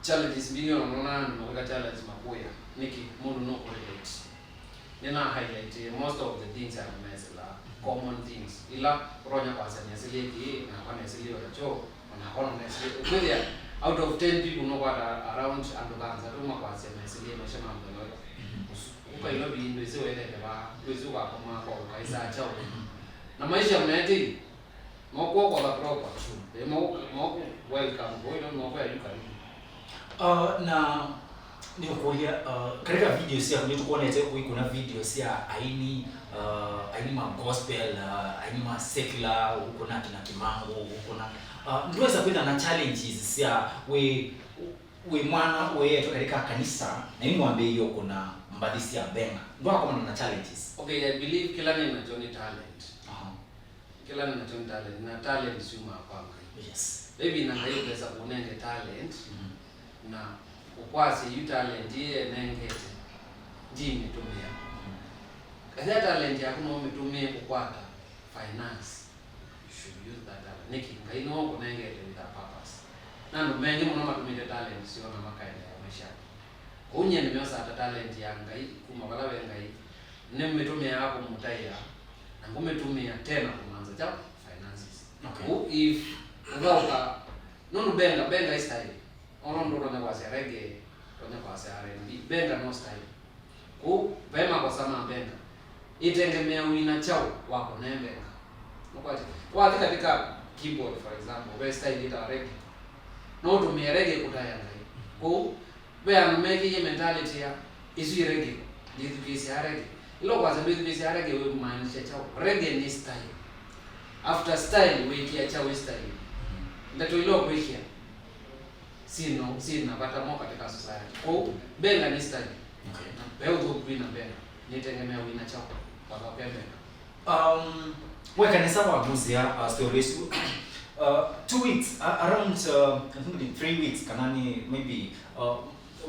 challenges mbingĩ ona nona andũ makwĩka challenge makũya. Nĩkĩ? Mũndũ nũkũrelate. Nĩna highlight most of the things andũ mesĩlaa, common things, ila ũtonya kwasya nesĩlĩe kĩĩ, nakwa nesĩlĩe o nakyo, o nakwa no nesĩlĩe. Ũkwĩthĩa, out of ten people, nũkwata around andũ thanthatũ makwasya mesĩlĩe maisha ma mũthenya ũyũ. Mhm. Ũsu, ũkailwa vii, ndwĩsĩ ũendete vaa, ndwĩsĩ ũkakomaa kwa ũkaĩsaa kyaũ. Mhm. Na maisha meetĩi, Moko kwa proper. True. Eh, moko, moko welcome. Kwa hiyo moko ya yu karibu. Uh, na nĩũkũlya, uh, katika video syaku nĩtũkwonete ũikũna video sya aini, uh, aini ma gospel, uh, aini ma secular, ũkũna kina Kĩmangũ, ũkũna, uh, ndwesa kwĩtha na challenges sya wĩ, wĩ mwana ũyetwe katika kanisa, na yu nĩwambĩĩie ũkũna mbathi sya mbenga. Ndwakomana na challenges? Okay, I believe kĩla nĩ nakyo nĩ talent. Aha. Kĩla nĩ nakyo nĩ talent, na talent syumaa kwa Ngai. Yes. Maybe na Ngai ũkesa kũnenge talent, mhm, na ũkwasya yu talent ĩĩ enengete, ndimĩtũmĩa. Mhm. Ethĩa talent yaku no ũmĩtũmĩe kũkwata finance, you should use that talent. Nĩkĩ? Ngai nĩwe ũkũnengete with a purpose. Na andũ maingĩ mũno matũmĩte talent syoo na makaendeea maisha. Kwoou nyie nĩmyosaa ta talent ya Ngai kuma vala ve Ngai, nĩmĩtũmĩaa kũmũtaĩa, na ngũmĩtũmĩa tena kũmanza kyaũ? Finances. Okay. Kwoou if ũthaũka, nũndũ benga, benga ĩ style. Ona ũndũ ũtonya kwasya reggae, ũtonya kwasya R and B, benga no style. Kwoou ve makosa ma benga, ĩtengemea wĩna kyaũ wa kũnenga. Nũkwatya, wathi katika keyboard, for example, ve style ĩtawa reggae. No ũtũmĩe reggae kũtaĩa Ngai. Kwoou ve andũ mekĩie mentality ya, "Ĩsu ĩ reggae, ndĩthukĩĩsyaa reggae." Ĩla ũkwasya ndwĩthukĩĩsyaa reggae, wĩmaanisha kyaũ? Reggae nĩ style. After style, wĩkĩa kyaũ ĩ style? Ndeto ila ũkwĩkĩa syĩ na, syĩ na vata mo katika society. Kwoou, benga nĩ style. Okay. Na ve ũthũku wĩna benga, nĩtengemea wĩna kyaũ, vata ũke benga. Um, weka nesa wagusia, uh, story ĩsu. Uh, two weeks, uh, around, uh, I think ni three weeks, kana ni maybe, uh,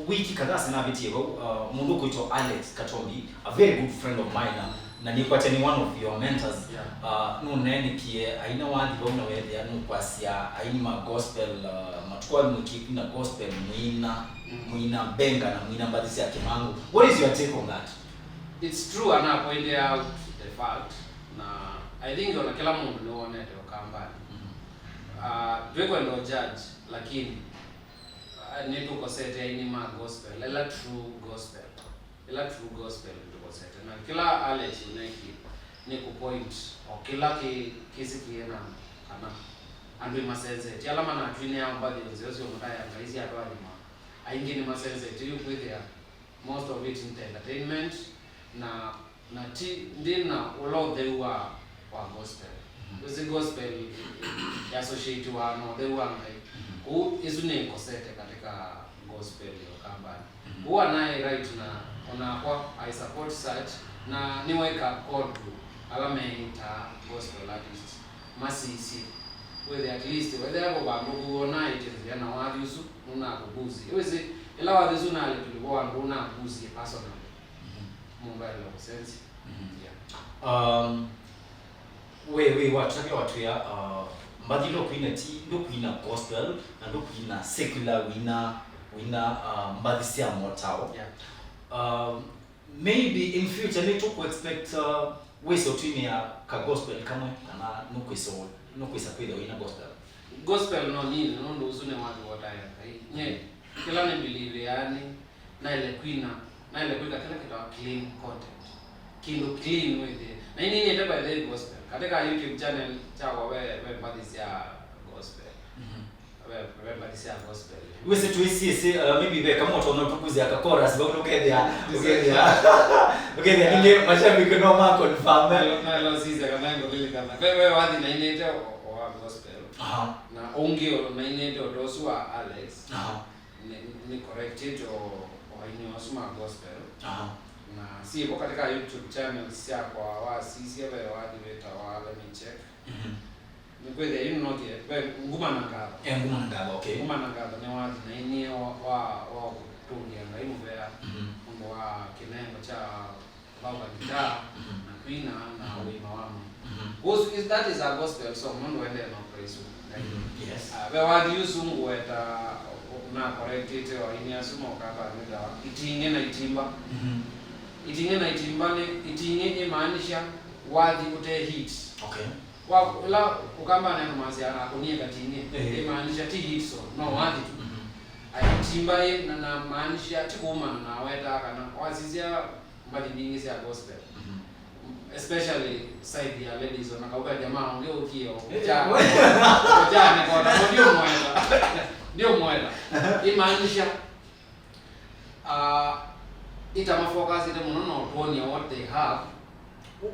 wiki kadhaa sinavĩtie vau, uh, mũndũ ũkwĩtwa Alex Katombi, a very good friend of mine, uh, na nĩkwatya nĩ one of your mentors. Yeah. Uh, nũneenĩkie aina wathi vau na weethĩa nũkwasya aini ma gospel, uh, matukũ aĩ mũikie kwina gospel, mwina, mm, mwina benga na mwina mbathi sya kĩmangũ. What is your take on that? It's true, and I pointed out the fact, na I think ona kĩla mũndũ nĩwonete Ũkambanĩ. Mm-hmm. Uh, twĩkwenda judge, lakini, uh, nĩtũkosete aini ma gospel, ĩla true gospel. Ĩla true gospel nĩtũkosete. Na kĩla Alex ũneekie nĩ kũpoint o kĩla kĩ, kĩsĩkĩe na kana andũ nĩmasenzetie. Ala manatwinĩaa mbathi nzeo sya ũmũtaĩa Ngai syatwathima, aingĩ nĩmasenzetie yu kwĩthĩa most of it nĩ entertainment, na, na ti, ndĩna ũla ũtheu wa, wa gospel. Mhm. Ĩsu gospel ĩ, ĩ, ĩ associatiwa na ũtheu wa Ngai. Mhm. Kũu ĩsu nĩkosete katika gospel ya Ũkambanĩ. Mhm. Kũu anaĩ right, na onakwa I support such, na nĩweka call to ala meĩtaa gospel artists masisye. Wĩthĩa at least, wethĩa vo vandũ kũwona ĩtĩ nzĩa na wathi ũsu nũnakũgusie. Wĩsĩ, ĩla wathi ũsu ũnalekile vo andũ ũnagusie personally. Mhm. Mũndũ aĩle kũsenzya. Mhm. Yeah. Um, we, we, watavya watwĩa, uh, mbathi ila ũkwina ti, ndũkwina gospel, na ndũkwina secular, wina, wina, uh, mbathi sya motao. Yeah. Um, maybe in future nĩtũkũ expect, uh, wĩse ũtwinĩa ka gospel kamwe, kana nũkwĩsa, nũkwĩsa kwĩthĩa wĩna gospel? Gospel no nini, nũndũ ũsu nĩ wathi wa ũtaĩa Ngai. Nye, kĩla nĩ believe yani, naĩle kwina, naĩle kwĩka kĩla kĩtawa clean content. Kĩndũ clean wĩthĩe. Na ininĩte by the way gospel. Katika YouTube channel kyakwa ve, ve mbathi sya gospel. Mhm. Ve, ve mbathi sya gospel. Wĩsĩ twĩsiĩsĩ, uh, maybe ve kamwe ũtonya ũtũkũzĩa ka chorus vau, ũkethĩa, ũkethĩa, ũkethĩa ningĩ mashabiki no ma confirm. Naĩle, naĩle sisya kana ngũlilikana. Ve, ve wathi nainĩte o, o wa gospel. Aha. Na ũngĩ o nainĩte o ta ũsu wa Alex. Aha. Nĩ, nĩ correctĩte o, o aini asu ma gospel. Aha. Na syĩvo katika YouTube channels syakwa, wasisya ve wathi wĩtawa Let Me Check. Mhm. Nĩkwĩthĩa yu nĩnokie, ve Nguma na Ngatho. Eh, Nguma na Ngatho, okay. Nguma na Ngatho nĩ wathi nainie wa, wa, wa kũtũngĩa Ngai mũvea, mhm, nũndũ wa kĩnengo kya vau va ngitaa, mhm, na kwina, na, mhm, ũima wa mwĩĩ. Mhm. Kwoou is, that is a gospel song, nũndũ waendee na ũpraise Ngai. Mhm, yes. Ah, ve wathi ũsu ngũweta, na correctĩte o aini asu ma Ũkambanĩ wĩtawa Iting'ĩ na Itimba. Mhm. Iting'ĩ na Itimba nĩ, iting'ĩ ĩmaanisha wathi ũte hit. Okay. Wa, ĩla Ũkambanĩ andũ masyaa nakũnie kating'ĩ, eh, ĩmaanisha ti hit song, no, mhm, wathi tu. Mhm. Aitimba ĩ, na, namaanisha ti kũumana na wetaa kana wasisya mbathi mbingĩ sya gospel. Mhm. Especially side ya ladies, ona kauka jamaa ũngĩ ũkie o, eh, kũkya, eh, kũkya nĩkona, ndiũmwenda. Ndiũmwenda. Ĩmaanisha, uh, itamafocusĩte mũno na ũtwonia what they have.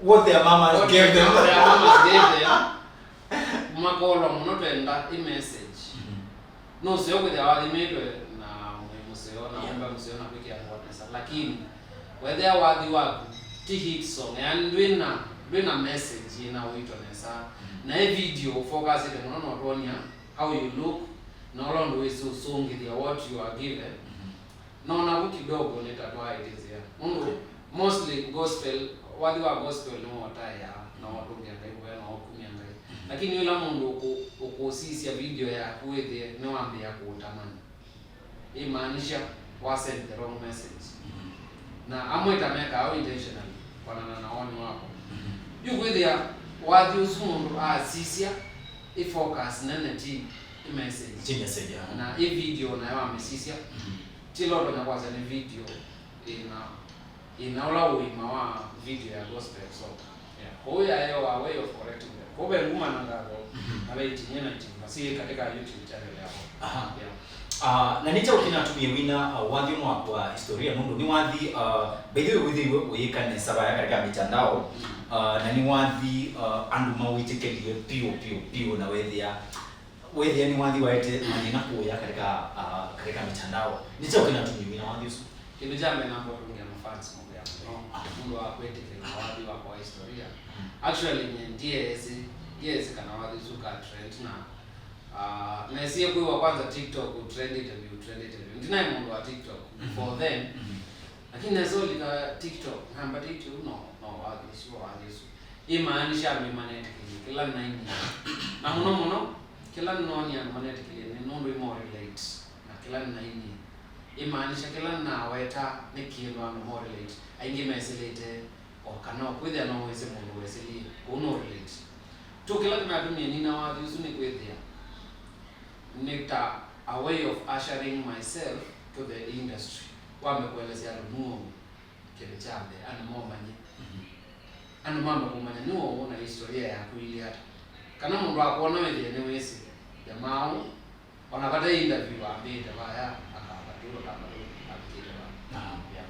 What their mamas gave them. What their mamas gave them. Makolwa mũno twenda ĩ message. Mhm. Nũseo kwĩthĩa wathimĩtwe na mwĩĩ mũseo, na, yeah, ũmbe mũseo na kwĩkĩa ngoo nesa. Lakini, wethĩa wathi waku ti hit song, yani ndwĩna, ndwĩna message yĩna ũito nesa. Mhm. Na ĩ video ũfocusĩte mũno na ũtwonia how you look, na ũla ũndũ wĩsĩ ũsũngĩthya what you are given. Mhm. Nona vu kidogo nĩ ta twaĩtĩthya. Nũndũ, okay, mostly gospel, wathi wa gospel nĩ wa ũtaĩa, na wa ũtũngĩa Ngai mũvea, na wa ũkumya Ngai. Mhm. Lakini ĩla mũndũ ũkũ-, ũkũsisya video yaku wĩthĩe nĩwambĩĩa kũũtamani. Ĩmaanisha, wa send the wrong message. Na amwe ta mekaa ũu intentionally, kwanana na woni wakwa. Yu kwĩthĩa wathi ũsu mũndũ asisya, ĩ focus nene ti, ĩ message. Ti message, aha. Na ĩ video nayo amĩsisya, ti loto nyakwasya nĩ video ĩna, ĩna ũla ũima wa video ya gospel. So, yeah. Kũu yayo a way of correcting them. Kũu ve nguma na ngatho, na ve itimie na itimba si katika YouTube channel yako. Aha. Yeah. Ah, na nĩ kyaũ kĩnatumie wina, ah, wathi ũmwe wa historia, nũndũ nĩ wathi, ah, by the way, wĩthĩiwe ũyĩka nesa vaya katika mitandao, ah, na nĩ wathi, ah, andũ mawĩtĩkĩlie piũ, piũ, piũ, na wethĩa, wethĩa nĩ wathi waete mathĩna kũya katika, ah, katika mitandao. Nĩ kyaũ kĩnatumie wina wathi ũsu? Kĩndũ kya mbee namba ũtũngĩa ma fans mũvea mũno. Ah. Mũndũ wa kwĩtĩkĩla wathi wakwa wa historia. Mm. Actually, nye ndiyeesĩ, ndiyeesĩ kana wathi ũsu ũka trend na Ah, nesie kwĩwa kwanza TikTok ũtrendĩte vyũ, ũtrendĩte vyũ. Ndinaĩ mũndũ wa TikTok before then. Lakini nesa ũlika TikTok, namba TikTok, no, no, wathi ũsu, wathi ũsu. Imaanisha andũ nĩmanetĩkĩlie kĩla nainie. Na mũno mũno, kĩla nĩnoonie andũ manetĩkĩlie nĩ nũndũ imo relate na kĩla nainie. Imaanisha kĩla naweta nĩ kĩndũ andũ mo relate. Aingĩ mesĩlĩte o kana o kwĩthĩa no wĩsĩ mũndũ wesĩlie, kũu no relate. Tũ kĩla kĩnatumie nina wathi ũsu nĩ kwĩthĩa nĩ ta a way of ushering myself to the industry. Wambe kũelesya andũ nũũ kĩndũ kya mbee, andũ momanye. Andũ mambe kũmanya nũũ na historia yaku ili ata. Kana mũndũ akwona wĩthĩe nĩwĩsĩ jamaa ũũ, ona vate interview ambĩte vaya, akamba tu, akamba tu, avikĩte vaya. Aha. Yeah.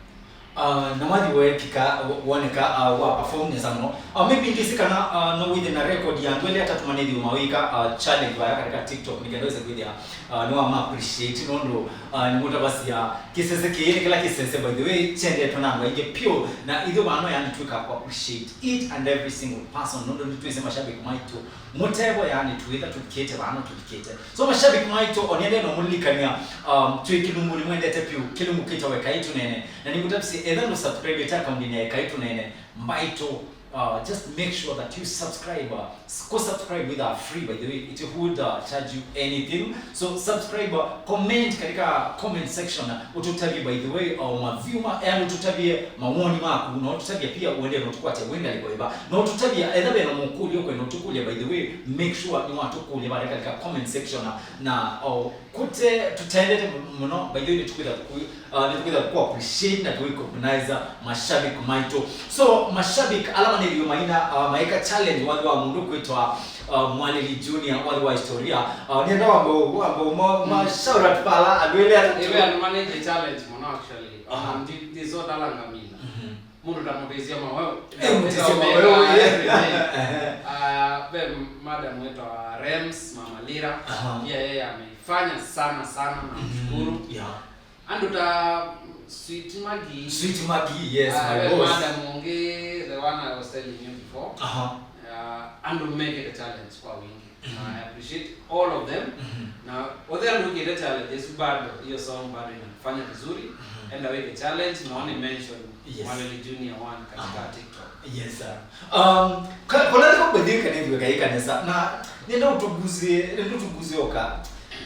Ah, na wathi wekika, woneka, ah, wa perform nesa mũno. Ah, maybe ndisi kana, ah, no withe na record ya andũ elĩ atatũ manĩthi ũmawĩka, ah, challenge vaya katika TikTok, nĩkenda wĩse kwĩthĩa, ah, nĩ wama appreciate nũndũ, ah, nĩ mũtavasya kĩsese kĩĩ nĩ kĩla kĩsese, by the way, kyendetwe na andũ aingĩ piũ, na ithyĩ vano yani twĩka ku appreciate each and every single person nũndũ nĩtwĩsĩ mashabiki maitũ mũtevo, yani twĩtha tũthikĩte vano tũthikĩte. So mashabiki maitũ, oniende no mũlilikania, um, twĩ kĩlungu nĩmwendete piũ, kĩlungu kĩtawa Ekai Tũneene. Na nĩmũtavisye, etha ndũ subscribe ta account ya Ekai Tũneene, mbaitũ, uh, just make sure that you subscribe. Uh, s- ku subscribe with our free, by the way, it would, uh, charge you anything. So subscribe, uh, comment katika comment section, uh, ũtũtavye, by the way, uh, mavyuma, yani ũtũtavye mawoni maku, na ũtũtavye pia uende na ũtũkwate wenda liko eba. Na ũtũtavye, etha ve na mũkũlyo kwenda ũtũkũlya, by the way, make sure nĩ watũkũlya vale katika comment section, na, na, uh, kute, tũtendete mũno, by the way, nĩtũkwĩtha kũ-, uh, nĩtũkwĩtha kũ appreciate na tũ recognize mashabiki maitũ. So, mashabiki ala manĩthĩwe maina, uh, maika challenge wathi wa mũndũ kwĩtwa, uh, Mwalili Junior, wathi wa historia. Uh, nĩenda wambe, wambe ma, ma shout out pala andũ elĩ atatũ. Ĩwe andũ manĩthĩe challenge mũno actually. Aha. Um, ndi, ndi so talanga mina. Mũndũ ndamũtĩsya maweũ. Eh, mũtĩsya maweũ, yeah. Everything. Ah, ve madam wĩtawa Rems, Mama Lira. Aha. Pia yeye ameifanya sana sana, namshukuru. Yeah. Andũ ta Sweet Maggie. Sweet Maggie, yes, ah, my ve boss. Madam ũngĩ, the one I was telling you before. Aha. Ah, andũ mekĩte challenge kwa wingi. Na I appreciate all of them. Na othe andũ wĩkĩte challenge ĩsu bado, hiyo song bado inafanya vizuri. Enda wĩke challenge, na one mention, yes, Mwalili Junior one katika, aha, TikTok. Yes, sir. Um, ka-, kona niko kwethĩka nĩ thwe kai kanisa. Na nenda utuguzie, nenda utuguzie oka.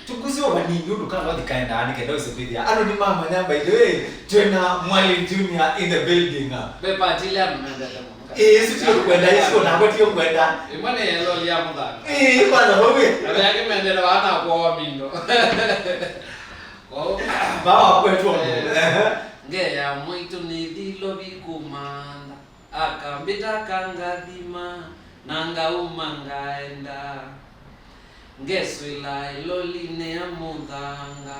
Tuguzie oka nini, ũndũ kana wathi kaenda, nĩ kenda wĩse kwĩthĩa. Andũ nĩ mamanya, by the way, twĩna Mwalili Junior in the building. Ve part ile andũ mendete mũno. Ĩĩ, ĩsu tiyo kwenda, ĩsu nakwa tiyo kwenda. Ĩmwe nĩ loli ya mũthanga. Ĩĩ, kwanza vau ĩ. Andũ angĩ mendete vana kwa mindo. Kwa hiyo, vaa kwetwa ũndũ. Eh. Ehe. Ngeya mwaitũ nĩ thilo vikumantha. Akambĩta kangathima, na ngauma ngaenda. Ngeswĩla ĩlolinĩ ya mũthanga,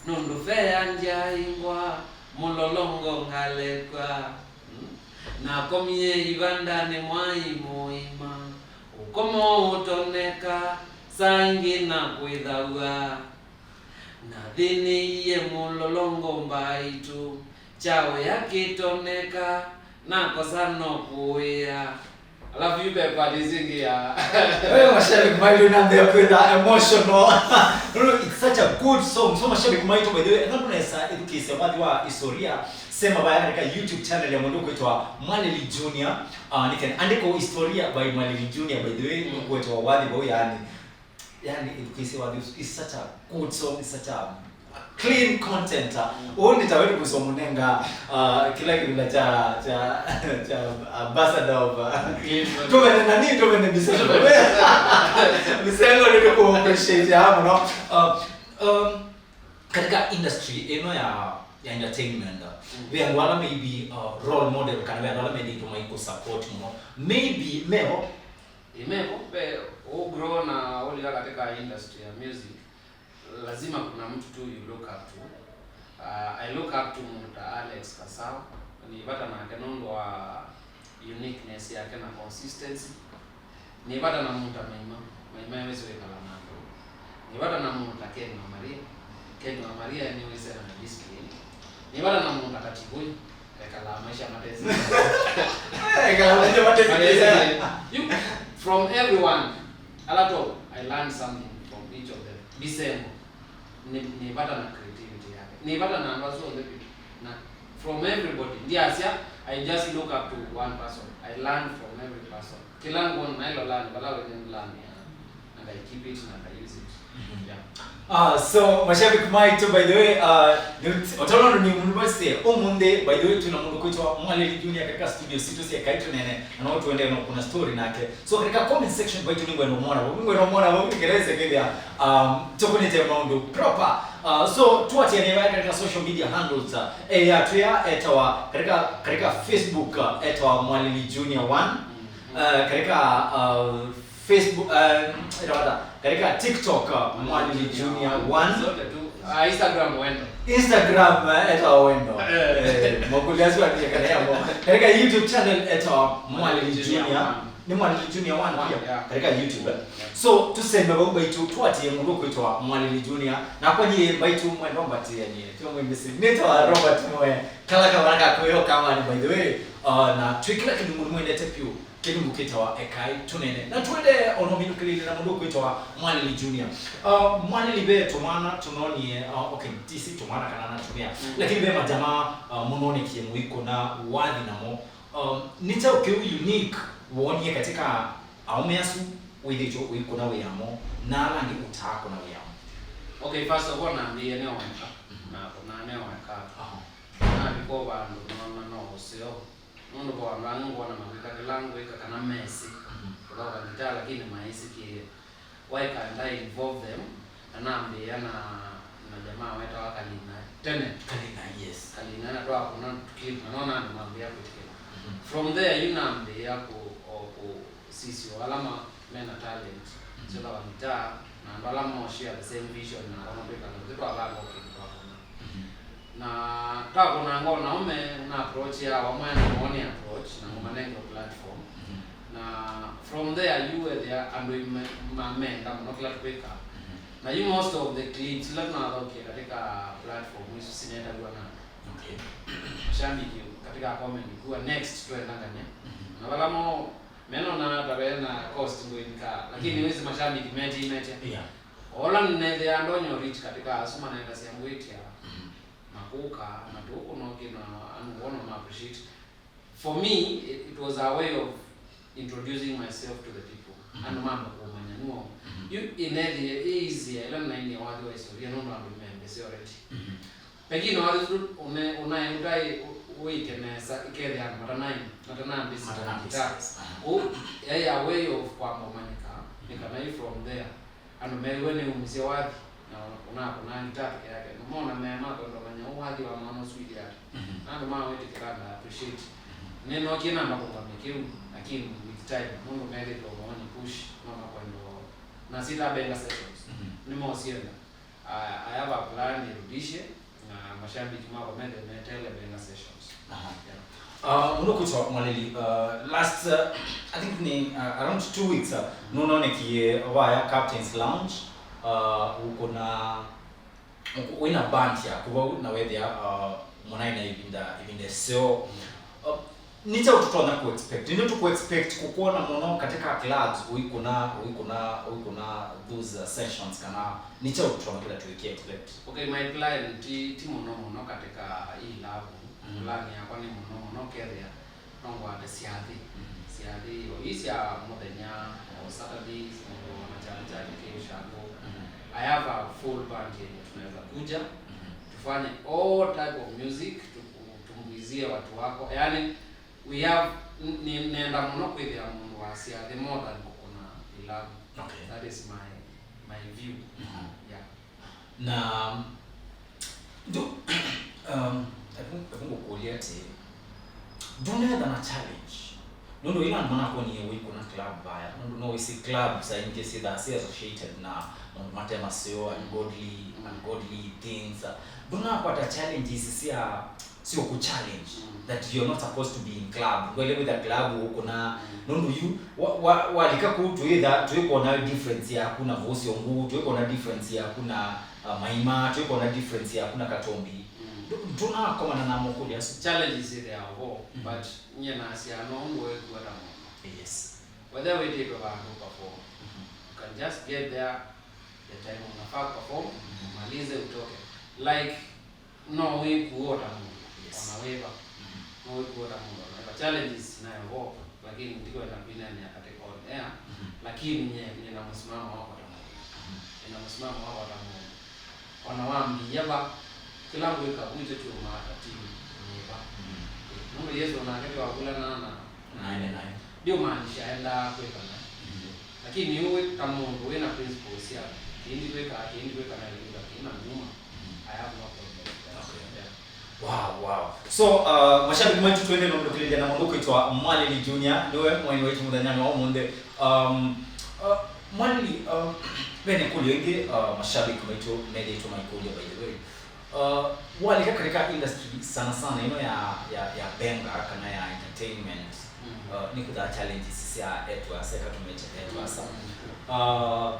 nũndũ ve ya ndyaingwa, mũlolongo ngalekwa. Mm. Nakomie ivandanĩ mwai mũima, ũkomo ũtoneka, saa ingĩ na kwĩthaw'a. Nathĩnĩie mũlolongo mbaitũ, kyaũya kĩtoneka, nakosa no kũĩa. Alafu yu ve part ĩngĩ ya. Wewe mashabiki maitũ nambĩa kwĩtha emotional. No, no, it's such a good song. So mashabiki maitũ, by the way, ethwa ndũnesa ĩthukĩĩsya wathi wa historia, sema vaya katika YouTube channel ya mũndũ kwĩtwa Mwalili Junior. Ah, nĩkenda andĩko historia by Mwalili Junior, by the way, mm, kwĩtwa wathi vau yani. Yani, ĩthukĩĩsya wathi ũsu, it's such a good song, it's such a, Clean content. Uh, ũũ nĩ ta wetu kũsomũnenga uh, kĩla kĩvila cha cha cha ambassador of uh, tũvene nani tũvene mbisa mĩsengo nĩ tũkũ appreciate ya mũno uh, um, katika industry ĩno ya ya entertainment uh, ve andũ ala maybe uh, role model kana ve andũ ala mendĩtwe maikũ support mũno maybe mevo. Imevo ve ũgrow na ũlika katika industry ya music, lazima kuna mtu tu you look up to. Uh, I look up to mũndũ ta Alex Kasao, nĩ vata nake nũndũ wa uniqueness yake na consistency. Nĩ vata na mũndũ ta Maima, Maima ewĩsĩ wĩkala na andũ. Nĩ vata na mũndũ ta Ken wa Maria, Ken wa Maria nĩwĩsĩ na discipline. Nĩ vata na mũndũ ta Kativoi, ekalaa maisha matesi. Ekala maisha matesi. You, from everyone, a lot of, I learned something from each of them. Bisengo, nĩ nĩ vata na creativity yake. Nĩ vata na andũ asu onthe vyũ. Na from everybody, ndiasya, I just look up to one person. I learn from every person. Kĩla ngwona naĩlola nĩ vala wene nĩlaanĩa, and I keep it and I use it. Yeah. Uh, so mashabiki maitũ by the way uh, otolondo nĩ mũndũ vase ũmũnthĩ by the way twĩna mũndũ kwĩtwa Mwalili Junior katika studio sitũ sya Kaitũ Nene na no tuendee no kuna story nake. So katika comment section vaitũ nĩngwenda ũmwona vau, nĩngwenda ũmwona vau nĩkĩlese kĩthĩa um, tũkũnĩte maũndũ proper. Uh, so tuatie neva katika social media handles uh, e, ya twĩa etawa katika, katika Facebook uh, etawa Mwalili Junior one uh, katika uh, Facebook uh, etawa katika TikTok uh, Mwalili Junior one. Zote tu. Ah, Instagram Wendo. Instagram uh, etawa Wendo. Eh, makuliaswaniakana yamo katika YouTube channel etawa Mwalili Junior. Nĩ Mwalili Junior one pia katika YouTube. So tuseme vau mbaitũ tuatie mũndũ kwĩtwa Mwalili Junior nakwa nyie mbaitũ mwendo mbatia nyie tio mwĩmbĩsĩ nĩtawa Robert Moe kala kavana kakwĩo kamani by the way uh, na twĩ kĩla kĩlungu nĩmwendete pyũ kĩlungu kĩtawa Ekai Tũnene na twendee ono minũkĩlĩile na mũndũ kwĩtawa Mwalili Junior. Uh, Mwalili ve tũmwana tũnonie uh, okay tisi tũmwana kana natumia lakini ve majamaa uh, mũnonekie mũikũna wathi namo. Um, nĩ kyaũ kĩu unique woonie katika aũme asu wĩthĩtwe ũikũna wĩamo na ala angĩ ũtaakũna wĩamo? Okay, first of all, nambĩĩe nĩ o eka, nakũnaa nĩ o eka. Aha. Navika o vandũ noona no ũseo, nũndũ ve andũ angĩ ngwona makwĩka kĩla ngwĩka kana mesĩ kũthauka ngitaa, lakini maĩsĩkĩĩe. Why can't I involve them? Na nambĩĩa na, na jamaa wetawa Kalina tene. Kalina, yes. Kalina na twakũna clip na nona andũ mambĩĩa kwĩtĩkĩla. From there yu nambĩĩa kũ, o kũ sisya ala ma, mena talent syoka vangitaa na andũ ala mo share the same vision na ala matwĩka na nthĩ twavanga o kĩndũ twakũna. Na twakũnanga o nao me na approach ya vamwe na moone approach na ngũmanenge platform. Na from there you were there andũ mamenda mũno kĩla twĩka. Na you most of the clips ila tunathaukia katika platform isu sinetagwa na okay. Mashabiki katika comment kuwa next twendangane. Na vala mo menona ta vena cost ngũinĩka lakini wĩsĩ mashabiki metimetya. Yeah. Ola nĩnethĩa ndonya reach katika asu manenda sya ngwĩtya makũka na tũkũnoki na andũ wona ma appreciate. For me, it, it was a way of introducing myself to the people. Andũ mamba kũmanya nũo. Yu inethĩe ĩ easier ĩla nĩnainie wathi wa historia nũndũ andũ nĩmembĩsĩ already. Pengine wathi ũsu ũnaĩ ũtaĩ wĩke nesa ĩkethĩa andũ matanai matanambĩsya guitar. Kũu yaĩ a way of kwamba ũmanyĩka nĩ kana yu from there andũ mew'e nĩ umisye wathi na ũnakũnaa guitar peke yake. Nũmona mea makwenda ũmanya ũũ wathi wa mwana ũsu ithi ata. Na andũ mawĩtĩkĩla na appreciate. Nĩnookie namba kũngamya kĩu lakini with time nũndũ methĩtwe maoni push no makwenda na sitabenga sessions. Nĩmosienda. I, I have a plan nirudishe na mashabiki makwa methe metele benga sessions. Aha. Yeah. Uh, mũndũ kwĩtwa Mwalili uh, last uh, I think ni uh, around two weeks uh, nũnonekie vaya Captain's Lounge uh, ũkũna wĩna band yaku vau na wethĩa uh, mũnaĩ na ivinda ivinda seo uh, nĩ kyaũ tũtonya ku expect nĩ tũku expect kũkwona mũno katika clubs ũikũna ũikũna ũikũna those uh, sessions kana nĩ kyaũ tũtonya kĩla tũiki expect? Okay, my plan ti ti mũno mũno katika hii love. Plan yakwa nĩ mũno mũno kethĩa no ngwate syathĩ syathĩ o ii sya mũthenya o Saturdays mũndũ wa machanchani kĩũshango. I I have a full band yenye tunaweza kuja, mhm, tufanye all type of music, tu-, tumbuizie watu wako. Yaani, we have, n-, ni-, nenda mũno kwĩthĩa mũndũ wasya the more than kũkũna pilau. Okay. That is my, my view. Mhm. Yeah. Na, ndu-, um, evu, evu ngũkũlya atĩ, ndũnetha na challenge? Nũndũ ĩla andũ manakwonyie ũikũna club vaya, nũndũ no wĩsĩ club saa ingĩ syĩthaa syĩ associated na maũndũ mate maseo, ungodly, mm, ungodly things. Ndũnakwata challenges sya, syo kũ challenge, mm, that you're not supposed to be in club. Ndwaĩle kwĩtha club ũkũna, mm, nũndũ yu, wa, wa, walika kũu twĩtha, twĩkwona difference yaku na Vosyo Nguu, twĩkwona difference yaku na, uh, Maima, twĩkwona difference yaku na Katombi. Mm. Ndũ-, ndũnakomana na makũlyo asu? Challenges ithĩawa vo, mhm, but nyie nasyaa no ũndũ wĩkua ta mũndũ. Yes. Whether wĩtĩtwe vandũ perform, mhm, you can just get there, the time unafaa perform, mhm, umalize utoke. Like, no wĩkua ta mũndũ, yes, ona wĩva. Mhm. No wĩkua ta mũndũ ona wĩva. Challenges nayo vo, lakini ndikwenda kwĩneenea katika on air, mhm, lakini nye nina msimamo wakwa ta mũndũ. Mhm. Nina msimamo wakwa ta mũndũ. Ona wambĩĩa va, kĩla ngwĩka, witũ twĩũmaa ta timu nĩ va. Mm. Nũndũ Yesũ onake twavulana na, na ene naĩ. Ndiũmaanisha endaa kwĩka naĩ. Mm. Lakini yu wĩ ta mũndũ wĩ na principles sya kĩĩ ndikwĩkaa, kĩĩ ndikwĩka, na ĩvinda kĩĩ na nyuma, mm, I have no problem with that. Okay. Yeah. Wow, wow. So, uh, mashabiki maitũ, twende na mũndũ kĩlĩlya na mũndũ kwĩtwa Mwalili Junior, nĩwe mwaini waitũ mũthenyanĩ wa ũmũnthĩ. Um, uh, Mwalili, um, ve na ĩkũlyo ĩngĩ, uh, mashabiki maitũ methĩĩtwe maikũlya, by the way. Uh, walika katika industry sana sana ĩno ya, ya, ya benga kana ya entertainment, mm, uh, nĩ kũthaa challenges sya etu asa, eka tũmete etu asa. Mm. Uh,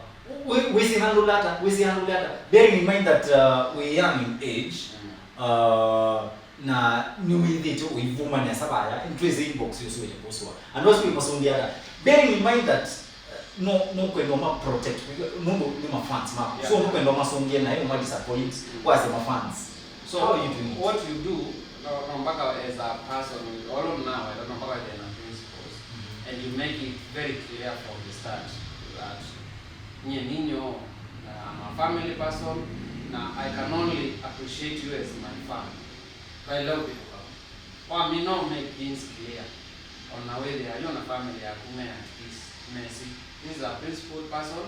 wĩ-, wĩsĩ handle ata, wĩsĩ handle ata. Bearing in mind that, uh, wĩ young in age, mm, uh, na nĩwĩthĩte ũivuma nesa vaya, nĩtwĩsĩ inbox yũsũĩte kũsũa. Andũ asu wĩmasũngĩa ata? Bearing in mind that, uh, no, nũkwenda ũma protect, nũndũ nĩ mafans maku. Yeah. So nũkwenda ũmasũngĩe naĩ ũma disappoint, mm, kwasya mafans. So how are you doing it? What you do, no, no mpaka as a person, all nawenda, no mpaka wĩthĩe na principles, mm-hmm, and you make it very clear from the start that nyie ninyo, uh, I'm a family person, na I can only appreciate you as my fan. Twaĩle ũvĩtũka. Wamina ũ make things clear. Ona wĩthĩa yu na family yaku me at peace. Mesĩ, this is a principled person,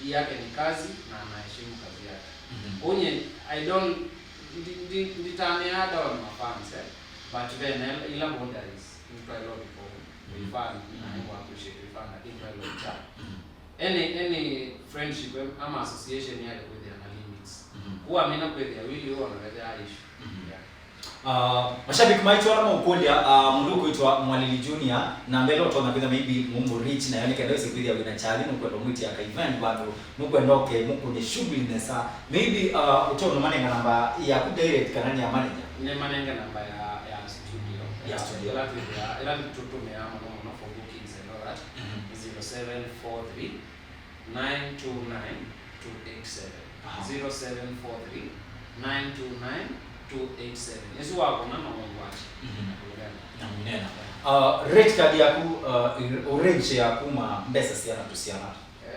hii yake ni kazi na anaheshimu kazi yake. Mhm. Kwoou nyie, I don't, ndi, ndi, nditanĩaa dawa na mafans, eh? But ve na ila boundaries, nĩtwaĩle ũvika ũu. Mhm. Wĩ fan, na, mhm, nĩngũ appreciate wĩ fan, lakini twaĩle ũkya. Mhm. Any, any friendship, em, ama association yaĩle kwĩthĩa na limits. Mhm. Kwoou wamina kwĩthĩa wili ũu ona wethĩa issue. Mhm. Yeah. Uh, mashabiki maitũ ala maũkũlya, uh, mũndũ ũkwĩtwa Mwalili Junior, na mbele ũtonya kwĩtha maybe mũmũ reach nayo nĩ kenda wĩse kwĩthĩa wĩna chali, nũkwenda ũmwĩtĩa ka event vandũ, nũkwenda oke mũkũnye shughuli nesa. Maybe, uh, ũtonya manenga namba yaku direct kana nĩ ya manager? Nĩ manenga namba ya, ya studio. Ya studio. Ĩla twĩthĩa, ĩla tũtũmĩaa mũno mũno for bookings and all that. Mhm. Nĩ zero seven four three, nine two nine, two eight seven. Aha. Zero seven four three, nine two nine, two eight seven. Ĩsu wakũna na ũngwati. Mhm. Na kũneena. Na mũneena. Uh, rate card yaku, uh, ĩ-, ũ range ya kuma mbesa siana to siana?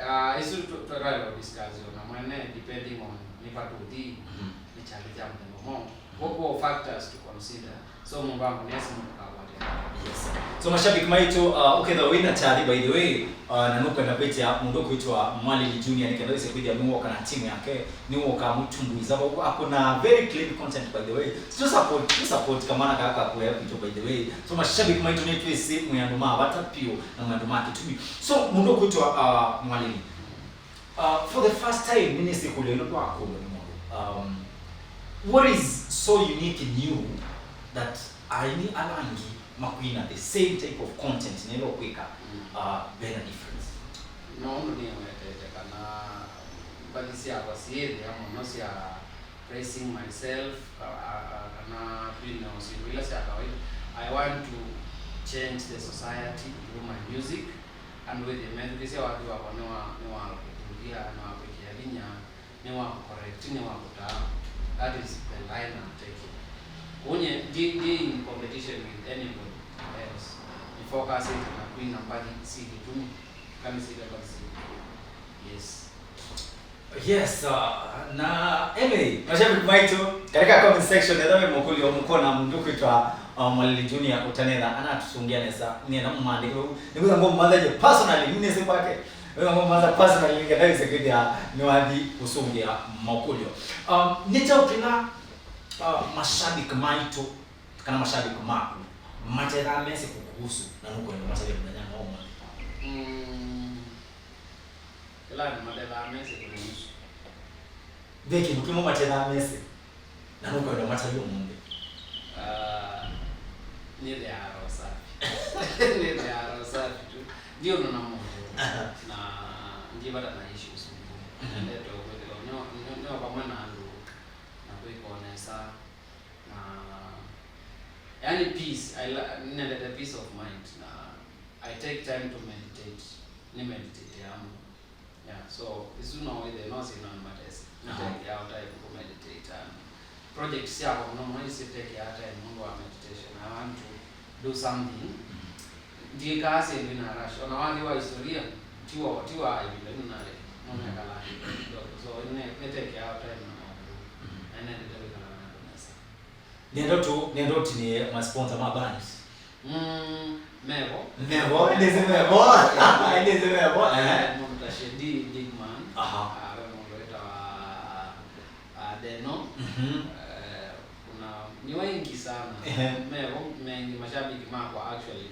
Uh, ĩsu tũ-, tũtaĩle discuss na mwene, depending on nĩ va tũthi, mhm, nĩ challenge ya mũthemba mwaũ. Kwoou factors to consider. So, mũvango nĩ asu mũndũ kakwatĩana. Yes. So, mashabiki maitũ, uh, ũkethwa wĩna chali, by the way, uh, na nũkwenda kwĩtĩa mũndũ ũkwĩtwa Mwalili Junior, nĩ kenda wĩse kwĩthĩa nĩwoka na team yake, nĩwoka mũtumbuiza vau, akũna very clean content, by the way. So, support, support kamwana kaka kakuya kwitũ, by the way. So, mashabiki maitũ, nĩtwĩsĩ mwĩ andũ ma vata piũ na mwĩ andũ ma kĩtumi. So, mũndũ ũkwĩtwa, uh, Mwalili. Uh, for the first time, nĩnĩsĩ kũlya ĩno twakũlwa nĩ mũndũ. Um, what is so unique in you that aini ala angĩ makwina the same type of content nĩla ũkwĩka, mm, uh, vena difference? No ũndũ nĩwetete kana mbathi syakwa syĩthĩa mũno sya praising myself, ka-, a-, a-, kana kwina syĩndũ ila sya kawaida. I want to change the society through my music. Andũ wĩthĩe methukĩsya wathi wakwa nĩ wa, nĩ wa kũthũthya, nĩ wa kwĩkĩa vinya, nĩ wa kũcorrect, nĩ wa kũtaa. That is the line I'm taking. Kwoou nyie ndi, ndi in competition with anybody else. Nĩ focusĩte na kwina mbathi syĩ kĩtumi, kana syĩta mbathi syĩ kĩtumi. Yes. Yes, uh, na anyway, mashabiki maitũ, katika comment section, ethĩwa ve mũkũlyo mũkona mũndũ kwĩtwa, uh, Mwalili Junior ũtanetha, anatũsũngĩa nesa, nĩenda mũmandĩke vau. Nĩkwĩtha ngũmũmanthany'a personally, nĩ nĩsĩ kwake. Nĩkwĩtha ngũmũmantha personally, nĩkenda wĩse kwĩthĩa nĩwathi kũsũngĩa makũlyo. Um, nĩ kyaũ kĩla, uh, mashabiki maitũ kana mashabiki maku matethaa mesĩ kũkũhusu na nũkwenda matavye mũthenya wa ũmũnthĩ? Mm. Kĩla andũ matethaa mesĩ kũnĩhusu. Ve kĩndũ kĩmwe matethaa mesĩ na nũkwenda matavye ũmũnthĩ? Ah, nĩthĩaa roho safi. Nĩthĩaa roho safi tu. Ndiũnũ na mũndũ. Aha. Na ndyĩvata na issues mbingĩ. Mhm. Nendete kwĩthĩwa nĩ, nĩ, nĩ o vamwe na andũ na kwĩka o nesa. Na, yani, peace, I la-, nendete peace of mind, na I take time to meditate, nĩ meditate ya mũno. Yeah, so, isu no wĩthĩe, no syĩna matesi. Aha. Nĩtekeaa time kũ meditate, and project syakwa mũno mũno isitekeaa time nũndũ wa meditation. I want to do something. Mhm. Ndiĩkaa syĩndũ ina rush. Ona wathi wa historia, ti wa, ti wa ĩvinda ĩno nalĩ. No, mhm, mekalaa kidogo. So, nĩ, nĩtekeaa time na maũndũ. Mhm. Na nendete kwĩkala na andũ nesa. Nĩenda tu, nĩenda ũtinie ma sponsor ma band. Mm, mevo. Mevo, ĩndĩsĩ mevo. Ĩndĩsĩ mevo, eh. Mũndũ ta Shedi, Big Man. Aha. Ah, ve mũndũ wĩtawa, ah, Deno. Mhm. Eh, kuna, ni wengi sana. Ehe. Mevo, mengi mashabiki makwa actually.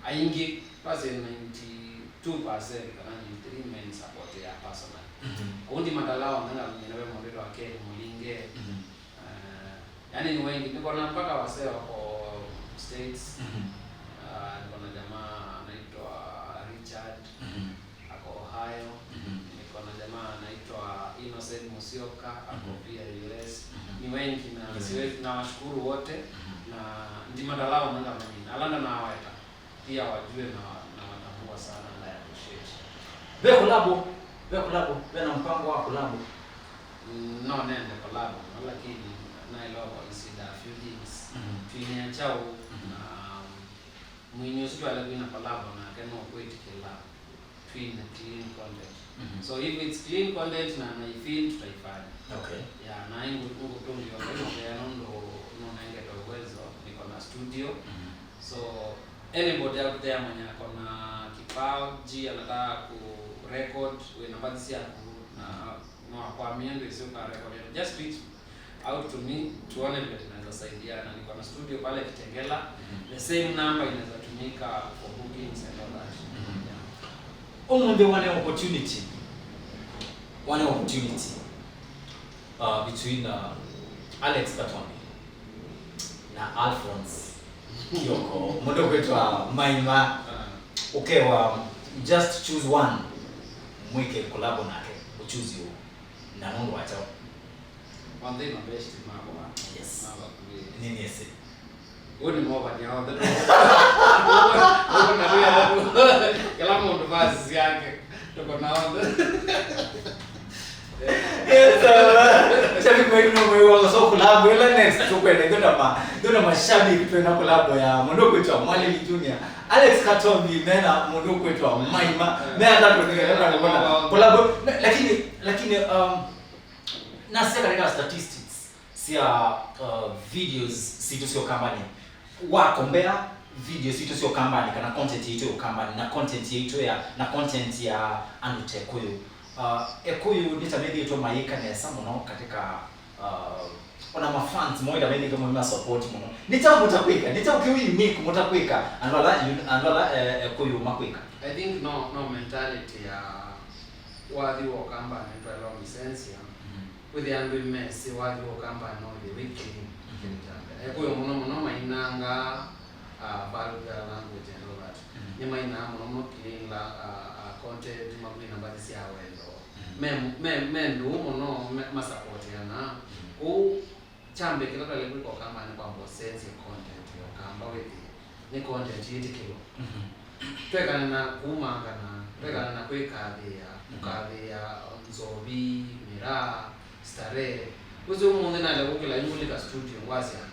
Aingĩ, basi ninety-two percent kana ninety-three men support ya personal. Mhm. Ũu ndimatala onthe, ngamina ve mũndũ wĩtawa Ken Mũlinge. Mhm. Eh, yani ni wengi. Niko na mpaka wasee wako States. Mhm. Ah, niko na jamaa anaitwa Richard, mhm, ako Ohio. Mhm. Niko na jamaa anaitwa Innocent Musyoka, ako, mhm, pia U S. Mhm. Ni wengi na, ni wengi, siwezi, nawashukuru wote. Mhm. Na ndimatala onthe ngamina. Ala ndanaweta pia wajue na, na watambua sana, and I appreciate. Ve kolabo, ve kolabo, ve na mpango wa kolabo? Mm, no nende kolabo, no, lakini naelewa consider a few things. Mhm. Twinĩa kyaũ, mhm, na mwini ũsu twale kwina kolabo nake no kwĩtĩkĩla twine clean content. Mhm. So if it's clean content na naifeel, tutaifanya. Okay. Yeah, na ingu-, ingũtũngĩwa kwa ĩmwe nũndũ nũnengete uwezo, niko na studio. Mhm. So, anybody out there mwenye ako na kipaji, anataka ku record, wĩ na mbathi syaku, na no akwamie ndũ isu ka record, just reach out to me, tuone vile tunaweza saidiana. Niko na studio pale Kitengela, mhm, the same number inaweza tumika for bookings and all that. Mhm. Yeah. Ũmũnthĩ one opportunity, one opportunity, uh, between, uh, Alex Katombi na Alphonse Kioko, mũndũ kwĩtwa Maima. Ah. Ũkewa, just choose one, mwĩke collabo nake, ũchoose ũ, na nũndũ wa kyaũ? Onthe nĩ mabeshte makwa. Yes. Ma vakuvĩ. Nĩnĩsĩ. Ũũ nĩ movania onthe. Ũũ na wĩa. Kĩla mũndũ vazi syake. Tuko na onthe. Yes, uh, shabiki wetu no mwe wa so collab ila next tukwenda, ndio na ma, ndio na mashabiki twenda collab ya mũndũ kwĩtwa Mwalili Junior, Alex Katombi, mena mũndũ kwĩtwa Maima, me atatũ nĩ kana kuona collab, na, lakini, lakini, um, nasya katika statistics sya, uh, videos sitũ sya Ũkambanĩ, wa compare video sitũ sya Ũkambanĩ kana content yaitũ ya Ũkambanĩ na content yaitũ ya, na content ya andũ ta Ekũyũ. Uh, Ekũyũ nĩta methĩĩtwe mayĩka nesa mũno katika, uh, ona ma fans moo nĩta methĩĩtwe mayĩma support mũno. Nĩ kyaũ mũtakwĩka? Nĩ kyaũ kĩu unique mũtakwĩka andũ ala, andũ ala, eh, Ekũyũ makwĩka? I think no, no mentality ya wathi wa Ũkambanĩ twaĩlwa mĩsenzya. Mhm. Wĩthĩa andũ mesĩ wathi wa Ũkambanĩ no wĩthĩe wĩ clean. Mhm. Kĩndũ kya mbee. Ekũyũ mũno mũno mainanga, uh, vulgar language and all that. Mhm. Nĩmainaa mũno mũno clean la, uh, uh, content, makwina mbathi sya wendo. Mhm. Me, me, me ndũũ mũno, me, masapoteanaa. Mhm. Kwoou, kya mbee kĩla twaĩle kwĩka Ũkambanĩ nĩ kwamba ũsenzye content ya Ũkamba wĩthĩe nĩ content yĩtĩkĩlwa. Mhm. Twekane na kumangana, twekane na kwĩkathĩĩa, mhm, kũkathĩĩa nzovi, mĩraa, starehe. Ũsĩ ũmũnthĩ nalea kũkĩla ingũlĩka studio, ngwasya,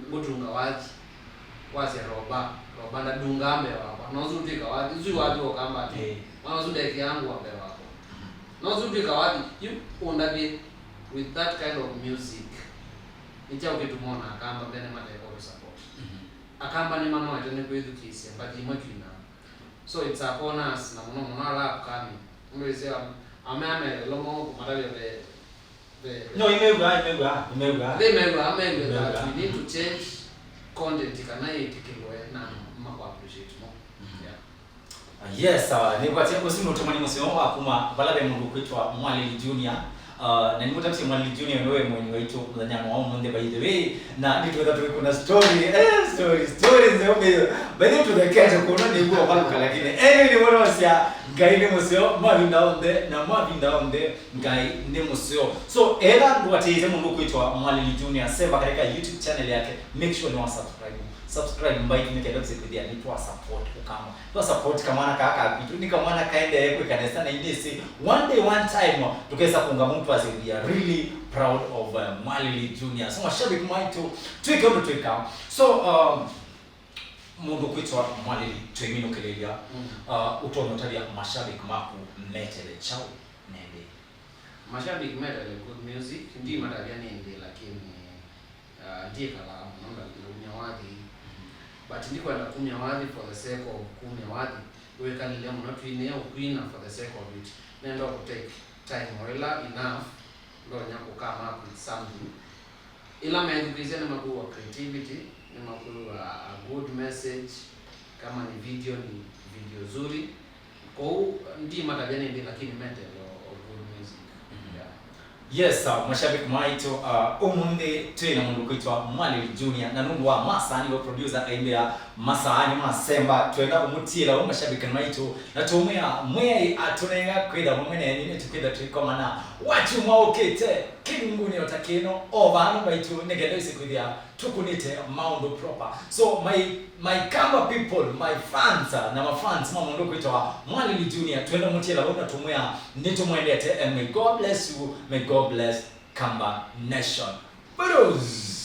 ngũtunga wathi, ngwasya Roba, Roba ndadungaa mbee wakwa. Na ũsu ũtw'ĩka wathi, ũsu wathi wa Ũkamba tu. Ĩĩ. Mwana ũsu ndekĩaa ngũa mbee wakwa. Mhm. No ũsu twĩka wathi, yu ũndavye with that kind of music. Nĩ kyaũ kĩtuma ona Akamba mbene mate kũtũ support? Akamba nĩmanoete nĩ kwĩthukĩĩsya mbathi imwe twinaa. So it's upon us, na mũno mũno ala upcoming. Nũndũ ĩsĩ am-, ame amelelo mo kũmatavya ve, ve, ve. No, imew'a, imew'a, imew'a. They mew'a, amew'a that we need to change content kana ĩtĩkĩlwe na makwa appreciate mo. Yeah. Ah, yes, uh, nĩkwatya ũsu nĩ ũtũmani mũseo wa kuma vala ve mũndũ kwĩtwa Mwalili Junior. Uh, na nĩmũtavisye Mwalili Junior nĩwe mwenyu waitũ mũthenyanĩ wa ũmũnthĩ, by the way, na nĩtwĩtha tũikũna story, eh, story, story nzeo mbĩo. By the way, tũthekete kũno nĩguo ũvalũka, lakini anyway, nĩwona wasya Ngai nĩ mũseo mavinda onthe, na mavinda onthe Ngai nĩ mũseo. So, etha ndũatĩĩte mũndũ kwĩtwa Mwalili Junior, semba katika YouTube channel yake, make sure nĩwa subscribe. Subscribe mbaitũ nĩ kenda tũsye kwĩthĩa nĩtwa support Ũkamba. Twa support kamwana kaa kakwitũ, nĩ kamwana kaendee kwĩka nesa, na inĩsĩ one day, one time, tũkesa kũnga mũndũ twasye we are really proud of, uh, Mwalili Junior. So, mashabiki maitũ, twĩke ũndũ twĩka. So, um, mũndũ kwĩtwa Mwalili, twĩminũkĩlĩlya, uh, ũtonya ũtavya mashabiki maku metele kyaũ nende? Mashabiki metele good music, ndimatavya nĩ ĩndĩ, lakini, uh, ndiĩkalaa mũno nda-, ndaumya wathi. But ndikwenda kumya wathi for the sake of kumya wathi. Wĩkalile mũno twinĩe ũkwina for the sake of it. Nenda kũ take time o ĩla enough, ndonya kũ come up with something. Ĩla methukĩĩsya nĩmakwĩw'a creativity, nĩmakwĩw'a a good message, kama ni video, ni video nzuri. Kwoou ndimatavya nĩ ĩndĩ, lakini metele o good music. Yeah. Yes, uh, mashabiki maitũ, uh, ũmũnthĩ twĩ na mũndũ kwĩtwa Mwalili Junior, na nũndũ wa masaa nĩwe producer aimbĩa masaa nĩmasemba, twenda kũmũtiĩla ũ mashabiki maitũ, na tũmwĩa Mwĩai atũnenga kwĩtha vamwe nenyu, nĩtũkwĩtha twĩkomana wakyumwa ũkĩte kĩlungunĩ o ta kĩno, o vano vaitũ, nĩ kenda ĩsĩ kwĩthĩa tũkũnĩte maũndũ proper. So, my, my Kamba people, my fans, uh, na mafans ma mũndũ kwĩtawa Mwalili Junior, twenda mũtiela vau na tũmwĩa nĩtũmwendete, and may God bless you, may God bless Kamba Nation. Bros!